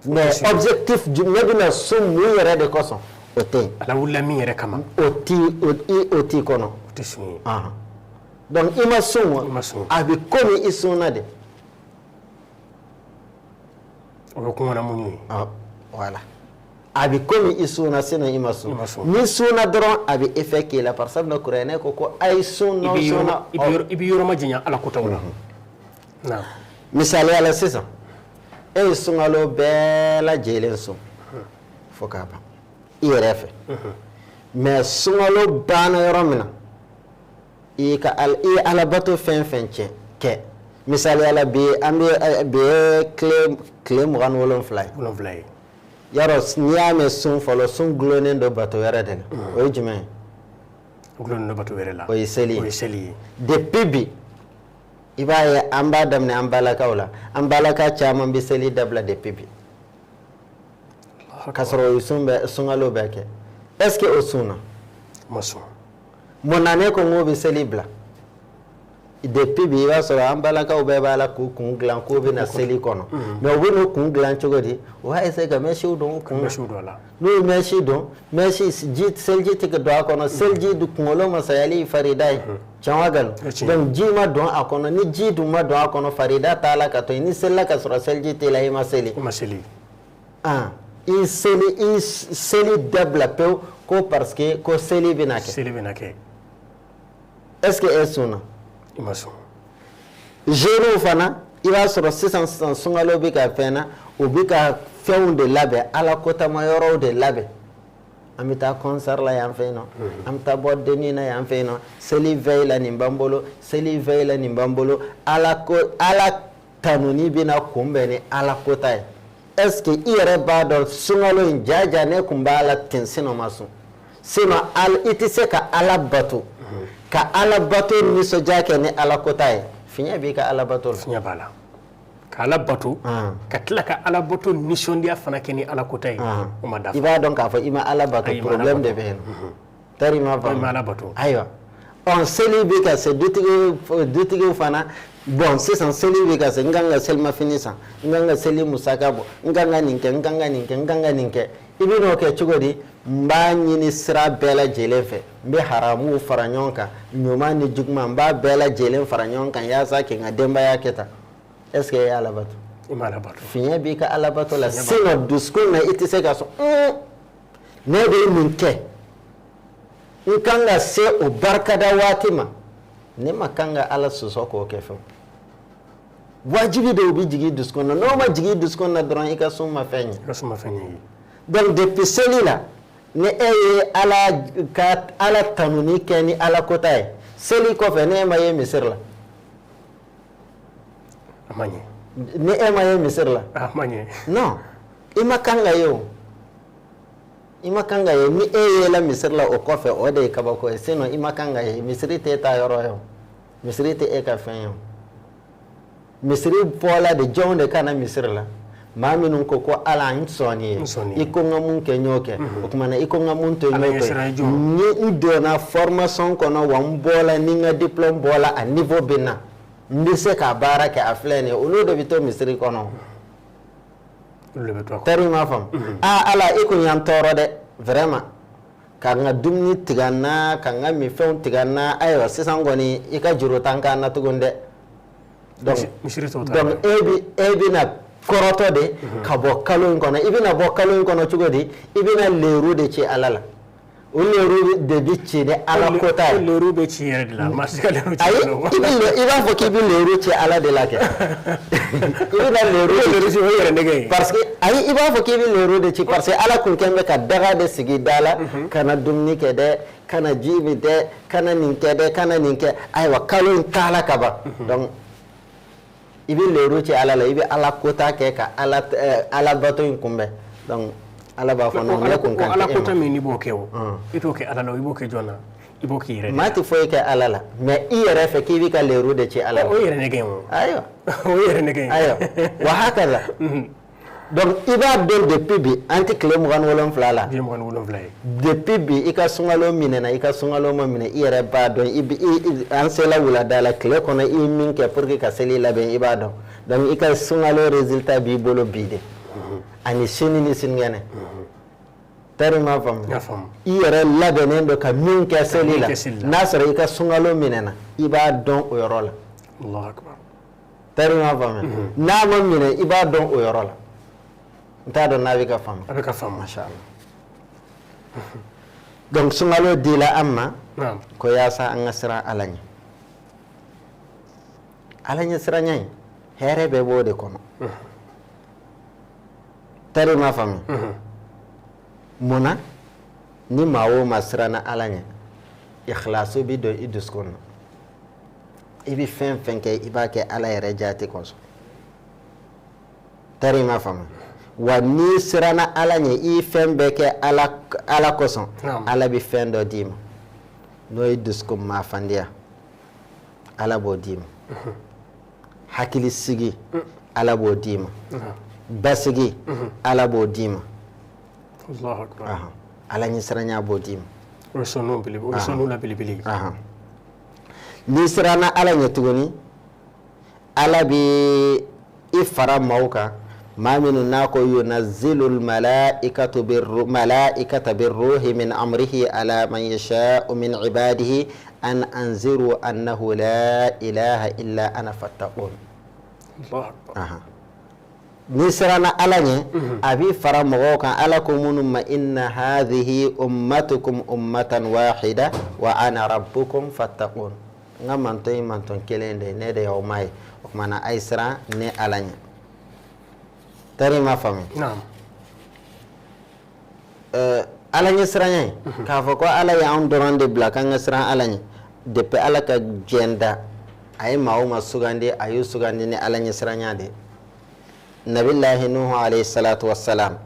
Mais objectif, ne bɛna sun mun yɛrɛ de kosɔn, o tɛ yen. Ala wulila min yɛrɛ kama. O t'i kɔnɔ. O tɛ sun ye. Donc i ma sun wa? I ma sun. A bɛ komi i sunna de. O bɛ kuma na mun ye? Voilà, a bɛ komi i sunna, sinon i ma sun. N'i sunna dɔrɔn, a bɛ effet k'i la. Par exemple, kuranɛ ko a ye sun, n'aw sunna. I bɛ yɔrɔ ma janya Ala kotaw la. Misaliya la, sisan e ye sunkalo bɛɛ lajɛlen sun fo k'a ban i yɛrɛ fɛ. Mais sunkalo banna yɔrɔ min na, i ka i ye alabato fɛn fɛn cɛ kɛ. Misaliya la, bi an bɛ bi ye tile 27 ye. 27 ye. Yarɔ, n'i y'a mɛn sun fɔlɔ, sun gulonnen don bato wɛrɛ de la. O ye jumɛn ye? Gulonnen don bato wɛrɛ la. O ye seli ye. O ye seli ye. Depuis bi, i b'a ye an b'a daminɛ an balakaw la. An balaka caman bɛ seli dabila depuis bi, k'a sɔrɔ o ye sun bɛɛ, sunkalo bɛɛ kɛ. Est ce que o sunna? Ma sun. Mun na ne ko n k'o bɛ seli bila depuis bi? I b'a sɔrɔ an balakaw bɛɛ b'a la k'u kun dilan k'u bɛna seli kɔnɔ. Mais u bɛ n'u kun dilan cogo di? U b'a essayer ka mèche don u kun na. N'u ye mèche don, mèche ji, seliji tɛ ka don a kɔnɔ. Seliji kunkolo masayali farida ye, tiɲɛ wa nkalon? Donc ji ma don a kɔnɔ. Ni ji dun ma don a kɔnɔ, farida t'a la ka to yen. Ni selila ka sɔrɔ seliji t'e la, i ma seli. I ma seli. I seli, i seli dabila pewu ko parce que ko seli bɛna kɛ. Seli bɛna kɛ. Est ce que e sunna? I ma sun. Jeunes fana, i b'a sɔrɔ sisan sisan sunkalo bɛ ka fɛn na, u bɛ ka fɛnw de labɛn, ala kotama yɔrɔw de labɛn. An bɛ taa concert la yan fɛ yen nɔ, an bɛ taa bɔ denni na yan fɛ yen nɔ. Seli veille la, nin b'an bolo. Seli veille la, nin b'an bolo. Ala ko, ala tanuni bɛna kunbɛn ni ala kota ye. Est ce que i yɛrɛ b'a dɔn sunkalo in jaja ne kun b'a la ten, sinon ma sun? Sinon i tɛ se ka ala bato, ka ala bato nisɔndiya kɛ ni ala kota ye. Fiɲɛ b'i ka ala bato la. Fiɲɛ b'a la. Ka ala bato, ka tila ka ala bato nisɔndiya fana kɛ ni ala kota ye, o ma dafa. I b'a dɔn k'a fɔ i ma ala bato, problème de bɛ yen nɔ. Tari ma faamu. I ma ala bato. Ayiwa, Ɔ, seli bɛ ka se, dutigiw fana. Bon, sisan seli bɛ ka se, n kan ka selimafini san, n kan ka seli musaka bɔ, n kan ka nin kɛ, n kan ka nin kɛ, n kan ka nin kɛ. I bɛ n'o kɛ cogo di? N b'a ɲini sira bɛɛ lajɛlen fɛ, n bɛ haramuw fara ɲɔgɔn kan, ɲuman ni juguman, n b'a bɛɛ lajɛlen fara ɲɔgɔn kan yaasa k'i ka denbaya kɛ tan. Est ce que e ye Ala bato? I ma Ala bato. Fiɲɛ b'i ka Ala bato la. Sinon dusukun na, i tɛ se ka sɔn. Ne bɛ nin kɛ, n kan ka se o barikada waati ma, ne ma kan ka Ala sɔsɔ k'o kɛ fɛn. Wajibi dɔw bɛ jigin dusukun na. N'o ma jigin dusukun na dɔrɔn, i ka sun ma fɛn ɲɛ. I ka sun ma fɛn ɲɛ. Donc depuis seli la, ni e ye Ala ka Ala tanuni kɛ ni Ala kota ye, seli kɔfɛ, ne ma ye misiri la. A ma ɲɛ. Ni e ma ye misiri la. A ma ɲɛ. Non, i ma kan ka ye o, i ma kan ka ye. Ni e yela misiri la o kɔfɛ, o de ye kabako ye. Sinon i ma kan ka ye. Misiri tɛ ta yɔrɔ ye o, misiri tɛ e ka fɛn ye o. Misiri bɔla de, jɔnw de ka na misiri la? Maa minnu ko ko Ala, n sɔnni ye, i ko n ka mun kɛ, n y'o kɛ. O tuma na, i ko n ka mun to yen, n y'o to yen. Ni n donna formation kɔnɔ wa, n bɔla ni n ka diplôme bɔla, a niveau bɛ n na, n bɛ se k'a baara kɛ, a filɛ nin ye, olu de bɛ to misiri kɔnɔ. Tari m'a faamu. Aa Ala, i kun y'an tɔɔrɔ dɛ, vraiment, ka n ka dumuni tigɛ n na, ka n ka minfɛnw tigɛ n na. Ayiwa, sisan kɔni, i ka juru t'an kan na tuguni dɛ. Donc e bɛna kɔrɔtɔ de ka bɔ kalo in kɔnɔ. I bɛna bɔ kalo in kɔnɔ cogo di? I bɛna leru de ci Ala la. O leru de bɛ ci ni Ala kota ye. Leru bɛ ci yɛrɛ de la, maa si ka leru ci. Ayi, i b'a fɔ k'i bɛ leru ci Ala de la kɛ. I bɛna leru ci, o ye yɛrɛ nɛgɛ ye. Parce que ayi, i b'a fɔ k'i bɛ leru de ci parce que Ala kun kɛn bɛ ka daga de sigi da la: kana dumuni kɛ dɛ, kana ji min dɛ, kana nin kɛ dɛ, kana nin kɛ. Ayiwa, kalo in taala ka ban. Donc i bɛ leru ci Ala la, i bɛ Ala kota kɛ ka Ala Ala bato in kunbɛn. Donc Ala b'a fɔ non, ne kun kan tɛ e ma. Ala kota min n'i b'o kɛ, o i t'o kɛ Ala la, i b'o kɛ jɔn na? I b'o k'i yɛrɛ de. Maa tɛ foyi kɛ Ala la, mais i yɛrɛ fɛ k'i bɛ ka leru de ci Ala la. O ye yɛrɛ nɛgɛ o. Ayiwa. O ye yɛrɛ nɛgɛ. Ayiwa, wa hakaza. Donc i b'a dɔn depuis bi, an tɛ tile 27 la. Tile 27 ye. Depuis bi, i ka sunkalo minɛna, i ka sunkalo ma minɛ, i yɛrɛ b'a dɔn. I bi an sela wulada la, tile kɔnɔ, i ye min kɛ pour que ka seli labɛn, i b'a dɔn. Donc i ka sunkalo résultat b'i bolo bi de, ani sini ni sinikɛnɛ. Tari m'a faamu. I yɛrɛ labɛnnen don ka min kɛ seli la, n'a sɔrɔ i ka sunkalo minɛna, i b'a dɔn o yɔrɔ la. Tari m'a faamu. N'a ma minɛ, i b'a dɔn o yɔrɔ la. N t'a dɔn n'a bɛ ka faamu. A bɛ ka faamu. Masha Allah. Donc sunkalo dila an ma ko yaasa an ka siran Ala ɲɛ. Ala ɲɛ siranya in, hɛrɛ bɛɛ b'o de kɔnɔ. Tari m'a faamu. Mun na? Ni maa o maa siranna Ala ɲɛ, ikhlasu bɛ don i dusukun na. I bɛ fɛn fɛn kɛ, i b'a kɛ Ala yɛrɛ jaati kosɔn. Tari m'a faamu. Wa n'i siranna Ala ɲɛ, i ye fɛn bɛɛ kɛ Ala kosɔn, Ala bɛ fɛn dɔ d'i ma, n'o ye dusukun maafandiya, Ala b'o d'i ma. Hakili sigi, Ala b'o d'i ma. Basigi, Ala b'o d'i ma. Ala ɲɛsiranya b'o d'i ma. O ye sɔnniw la belebele ye. N'i siranna Ala ɲɛ tuguni, Ala bɛ i fara maaw kan, maa minnu n'a ko yunazzilu malaikatu malaikata birruhi min amrihi ala man yasha'u min ibadihi an anziru annahu la ilaha illa ana fattaqun. N'i siranna Ala ɲɛ, a b'i fara mɔgɔw kan, Ala ko minnu ma: inna hadhihi ummatukum ummatan wahida wa ana rabbukum fattaqun. N ka mantɔn ye mantɔn kelen de ye, ne de y'aw ma ye. O tuma na, a ye siran ne Ala ɲɛ. Tari m'a faamu. Ala ɲɛ siranya ye k'a fɔ ko Ala ye anw dɔrɔn de bila k'an ka siran Ala ɲɛ. Depuis Ala ka diɲɛ da, a ye maa o maa sugandi, a y'u sugandi ni Ala ɲɛ siranya de ye. Nabilahi Nuhu alayhi salatu wassalam,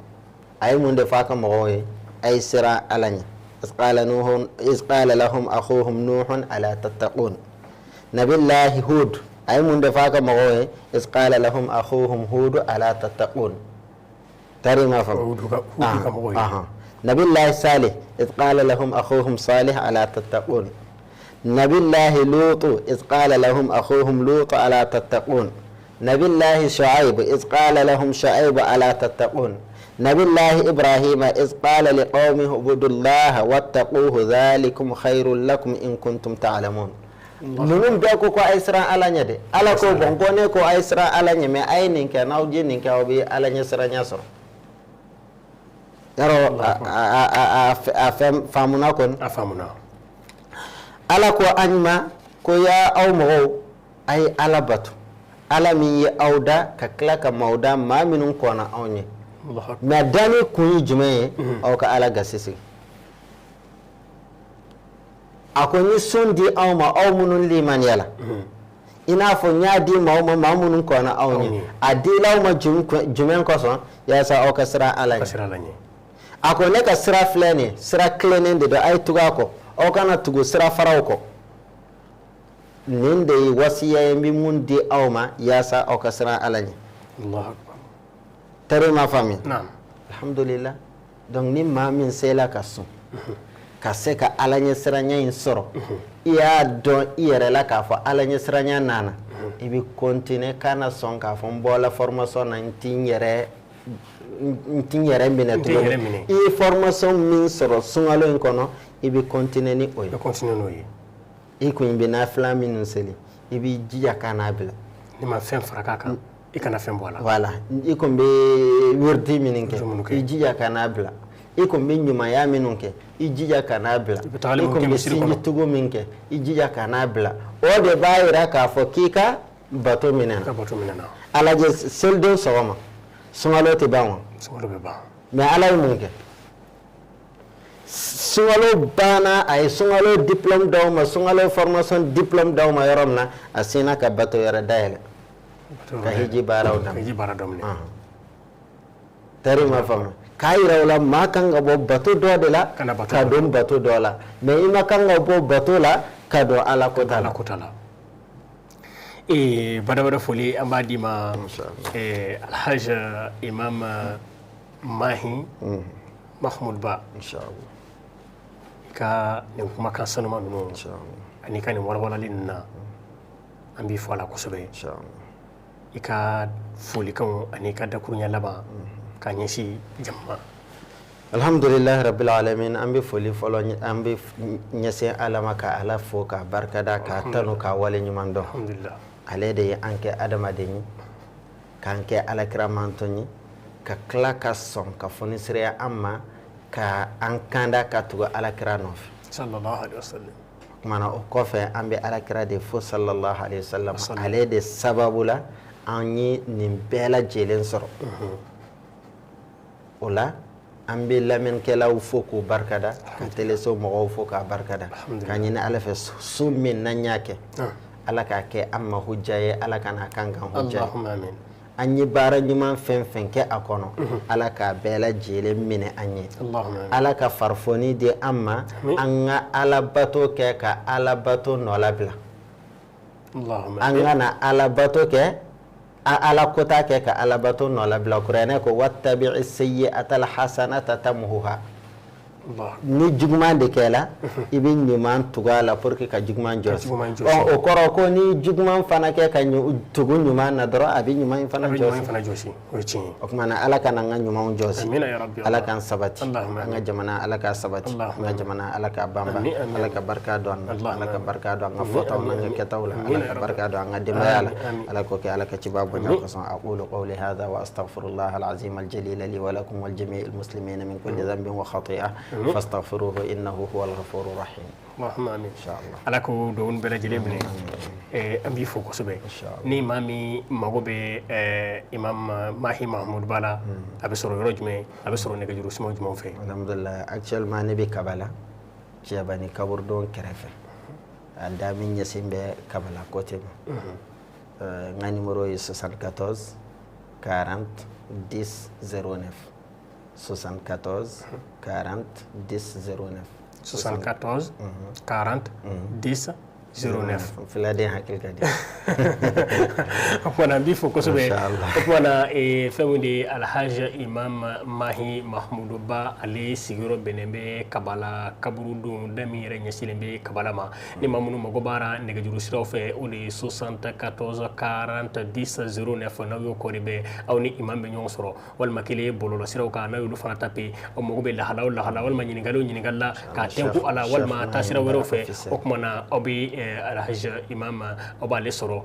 a ye mun de fɔ a ka mɔgɔw ye? A ye siran Ala ɲɛ. Iz qala nuhun iz qala lahum akhuhum nuhun ala tattaqun. Nabilahi Hud, a ye mun de fɔ a ka mɔgɔw ye? Iz qala lahum akhuhum Hud ala tattaqun. Tari ma faamu. Nabilahi Salih, iz qala lahum akhuhum Salih ala tattaqun. Nabillahi Lutu iz qala lahum akhuhum Lutu ala tattaqun. Nabillahi Shu'aib iz qala lahum Shu'aib ala tattaqun. Nabillahi Ibrahim iz qala liqaumihi ubudullaha wattaquhu dhalikum khairul lakum in kuntum ta'lamun. Ninnu bɛɛ ko a ye siran Ala ɲɛ dɛ. Ala ko bon ko ne ko a ye siran Ala ɲɛ, mais a ye nin kɛ, n'aw ye nin kɛ aw bɛ Ala ɲɛ siranya sɔrɔ. Yarɔ a fɛn faamuna kɔni. A faamuna. Ala ko an ma ko ya aw mɔgɔw, a ye Ala bato, Ala min ye aw da ka tila ka maaw da, maa minnu kɔnna aw ɲɛ. Mais danni kun ye jumɛn ye? Aw ka Ala gasi sigi. A ko n ye sun di aw ma, aw minnu limaniya la, i n'a fɔ n y'a di maaw ma, maa minnu kɔnna aw ɲɛ. A dila aw ma jumɛn kosɔn? Yaasa aw ka siran Ala ɲɛ. A ko ne ka sira filɛ nin ye, sira tilennen de don, a ye tugu a kɔ, aw kana tugu sira faraw kɔ. Nin de ye wasiya ye n bɛ mun di aw ma yaasa aw ka siran Ala ɲɛ. Tari ma faamuya? Alhamdulillah. Donc ni maa min sela ka sun, ka se ka Ala ɲɛsiranya in sɔrɔ, i y'a dɔn i yɛrɛ la k'a fɔ Ala ɲɛsiranya nana, i bɛ continuer, kana sɔn k'a fɔ n bɔla formation na, n ti n yɛrɛ minɛ tuguni. I ye formation min sɔrɔ sunkalo in kɔnɔ, i bɛ continuer ni o ye. I kun bɛ nafila minnu seli, i b'i jija ka n'a bila. N'i ma fɛn fara k'a kan, i kana fɛn bɔ a la. Voilà, i kun bɛ wirdi minnu kɛ, i jija ka n'a bila. I kun bɛ ɲumanya minnu kɛ, i jija ka n'a bila. I kun bɛ sinjitugu min kɛ, i jija ka n'a bila. O de b'a jira k'a fɔ k'i ka bato minɛna. A lajɛ selidon sɔgɔma, sunkalo tɛ ban wa? Sunkalo bɛ ban. Mais Ala ye mun kɛ? Sunkalo banna, a ye sunkalo diplôme d'aw ma, sunkalo formation diplôme d'aw ma yɔrɔ min na, a sinna ka bato yɛrɛ dayɛlɛ, ka hiji baaraw daminɛ. Tari ma faamu? K'a yira o la maa kan ka bɔ bato dɔ de la ka don bato dɔ la, mais i ma kan ka bɔ bato la ka don Ala ko ta la. Badabada foli an b'a d'i ma, Alhaji Imam Mahi Mahmoud Ba. I ka nin kumakan sanuma ninnu ani ka nin walawalali ninnu na, an b'i fɔ a la kosɛbɛ. I ka folikanw ani i ka dakurunya laban ka ɲɛsin jama ma. Alhamdulilahi rabbil alamin. An bɛ foli fɔlɔ, an bɛ ɲɛsin Ala ma, ka Ala fo, k'a barikada, k'a tanu, k'a wale ɲuman dɔn. Ale de ye an kɛ adamaden ye, k'an kɛ Alakira mantɔn ye, ka tila ka sɔn ka fɔnisiriya an ma, ka an kanda ka tugu Alakira nɔfɛ. Sallallahu alaihi wasallam. O kumana o kɔfɛ, an bɛ Alakira de fo sallallahu alaihi wasallam. Ale de sababu la an ye nin bɛɛ lajɛlen sɔrɔ. O la an bɛ lamɛnnikɛlaw fo k'u barikada, ka teleso mɔgɔw fo k'a barikada, ka ɲini Ala fɛ sun min n'an y'a kɛ, Ala k'a kɛ an ma hujja ye, Ala ka n'a kan kan hujja ye. An ye baara ɲuman fɛn fɛn kɛ a kɔnɔ, Ala k'a bɛɛ lajɛlen minɛ an ye. Ala ka farifoni di an ma, an ka Ala bato kɛ ka Ala bato nɔ labila. An ka na Ala bato kɛ, Ala kota kɛ ka Ala bato nɔ labila. Kuranɛ ko wattabi'i sayyi'ata alhasanata tamhuha. Ni juguman de kɛla, i bɛ ɲuman tugu a la pour que ka juguman jɔsi. O kɔrɔ ko ni juguman fana kɛ ka tugu ɲuman na dɔrɔn, a bɛ ɲuman in fana jɔsi. O tuma na Ala ka n'an ka ɲumanw jɔsi. Ala k'an sabati, an ka jamana Ala k'a sabati, an ka jamana Ala k'a banba, Ala ka barika don an na, Ala ka barika don an ka fɔtaw n'an ka kɛtaw la, Ala ka barika don an ka denbaya la, Ala k'o kɛ Ala ka ciba bonya kosɔn. Aqulu qawli hadha wa astaghfirullah al-azim al-jalil li wa lakum wal jami' al-muslimin min kulli dhanbin wa khati'ah fastaghfiruhu innahu huwal ghafurur rahim. Allahumma amin. Ala k'o dugawu bɛɛ lajɛlen minɛ. An b'i fo kosɛbɛ. Ni maa min mago bɛ Imam Mahi Mahmoud Ba la, a bɛ sɔrɔ yɔrɔ jumɛn? A bɛ sɔrɔ nɛgɛjuru suma jumɛn fɛ? Alhamdulillah, actuellement ne bɛ Kabala, Cɛbani kaburudon kɛrɛfɛ. A da min ɲɛsin bɛ Kabala côté ma. N ka numéro ye 74 40 10 09. 74 40 10 09. 74 40 10 09. Filaden hakili ka di. O kumana n b'i fo kosɛbɛ. O kumana fɛn min de ye Alhaji Imam Mahi Mahamudu Ba, ale sigiyɔrɔ bɛnnen bɛ Kabala kaburudon da min yɛrɛ ɲɛsinnen bɛ Kabala ma. Ni maa minnu mago b'a la nɛgɛjuru siraw fɛ, o de ye 74 40 10 09. N'aw y'o kɔri bɛ aw ni imam bɛ ɲɔgɔn sɔrɔ, walima kelen bɔlɔlɔ siraw kan, n'aw y'olu fana tape, aw mago bɛ lahala o lahala walima ɲininkali o ɲininkali la k'a tɛnku a la walima taasira wɛrɛw fɛ, o kumana aw bɛ Alhaji Imam aw b'ale sɔrɔ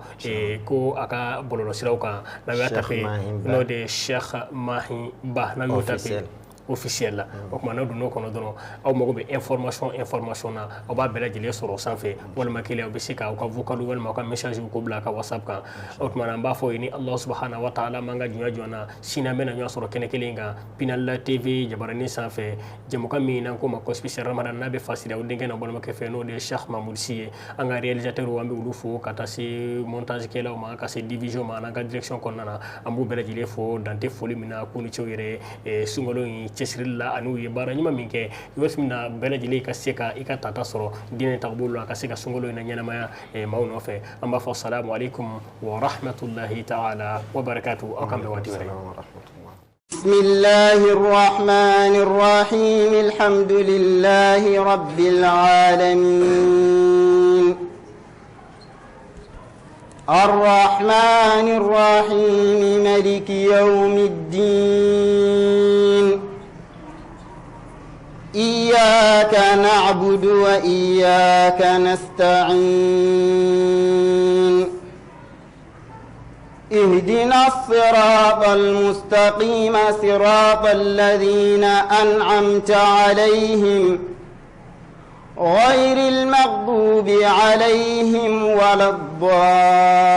ko a ka bɔlɔlɔ siraw kan. N'aw y'a tape, n'o de ye Cheikh Mahi Ba, n'aw y'o tape officiel la, o tuma n'aw donn'o kɔnɔ dɔrɔn, aw mago bɛ information na, aw b'a bɛɛ lajɛlen sɔrɔ sanfɛ. Walima kelen aw bɛ se k'aw ka vocal walima aw ka message ko bila a ka WhatsApp kan. O tuma an b'a fɔ ye ni Allah subahana wa taala m'an ka jɔnya jɔ na, sini an bɛna ɲɔgɔn sɔrɔ kɛnɛ kelen kan, Pinal TV jabaranin sanfɛ, jɛmukan min n'an k'o ma ko spécial Ramadan, n'a bɛ fasiri aw denkɛ n'aw balimakɛ fɛ, n'o de ye Cheikh Mahmoud Sy ye. An ka réalisateur an bɛ olu fo, ka taa se montage kɛlaw ma, ka se division ma, n'an ka direction kɔnɔna na, an b'u bɛɛ lajɛlen fo dante foli min na, k'u ni cɛw yɛrɛ sunkalo in cɛsirili la, ani u ye baara ɲuman min kɛ waati min na bɛɛ lajɛlen ka se ka i ka tata sɔrɔ diinɛ taabolo la, ka se ka sunkalo in na ɲɛnamaya maaw nɔfɛ. An b'a fɔ salamu aleykum wa rahmatulahi ta'ala wa barakatuhu. Aw k'an bɛn waati wɛrɛ. بسم الله الرحمن الرحيم. الحمد لله رب العالمين. الرحمن الرحيم. ملك يوم الدين. إياك نعبد وإياك نستعين. اهدنا الصراط المستقيم صراط الذين أنعمت عليهم غير المغضوب عليهم ولا الضالين.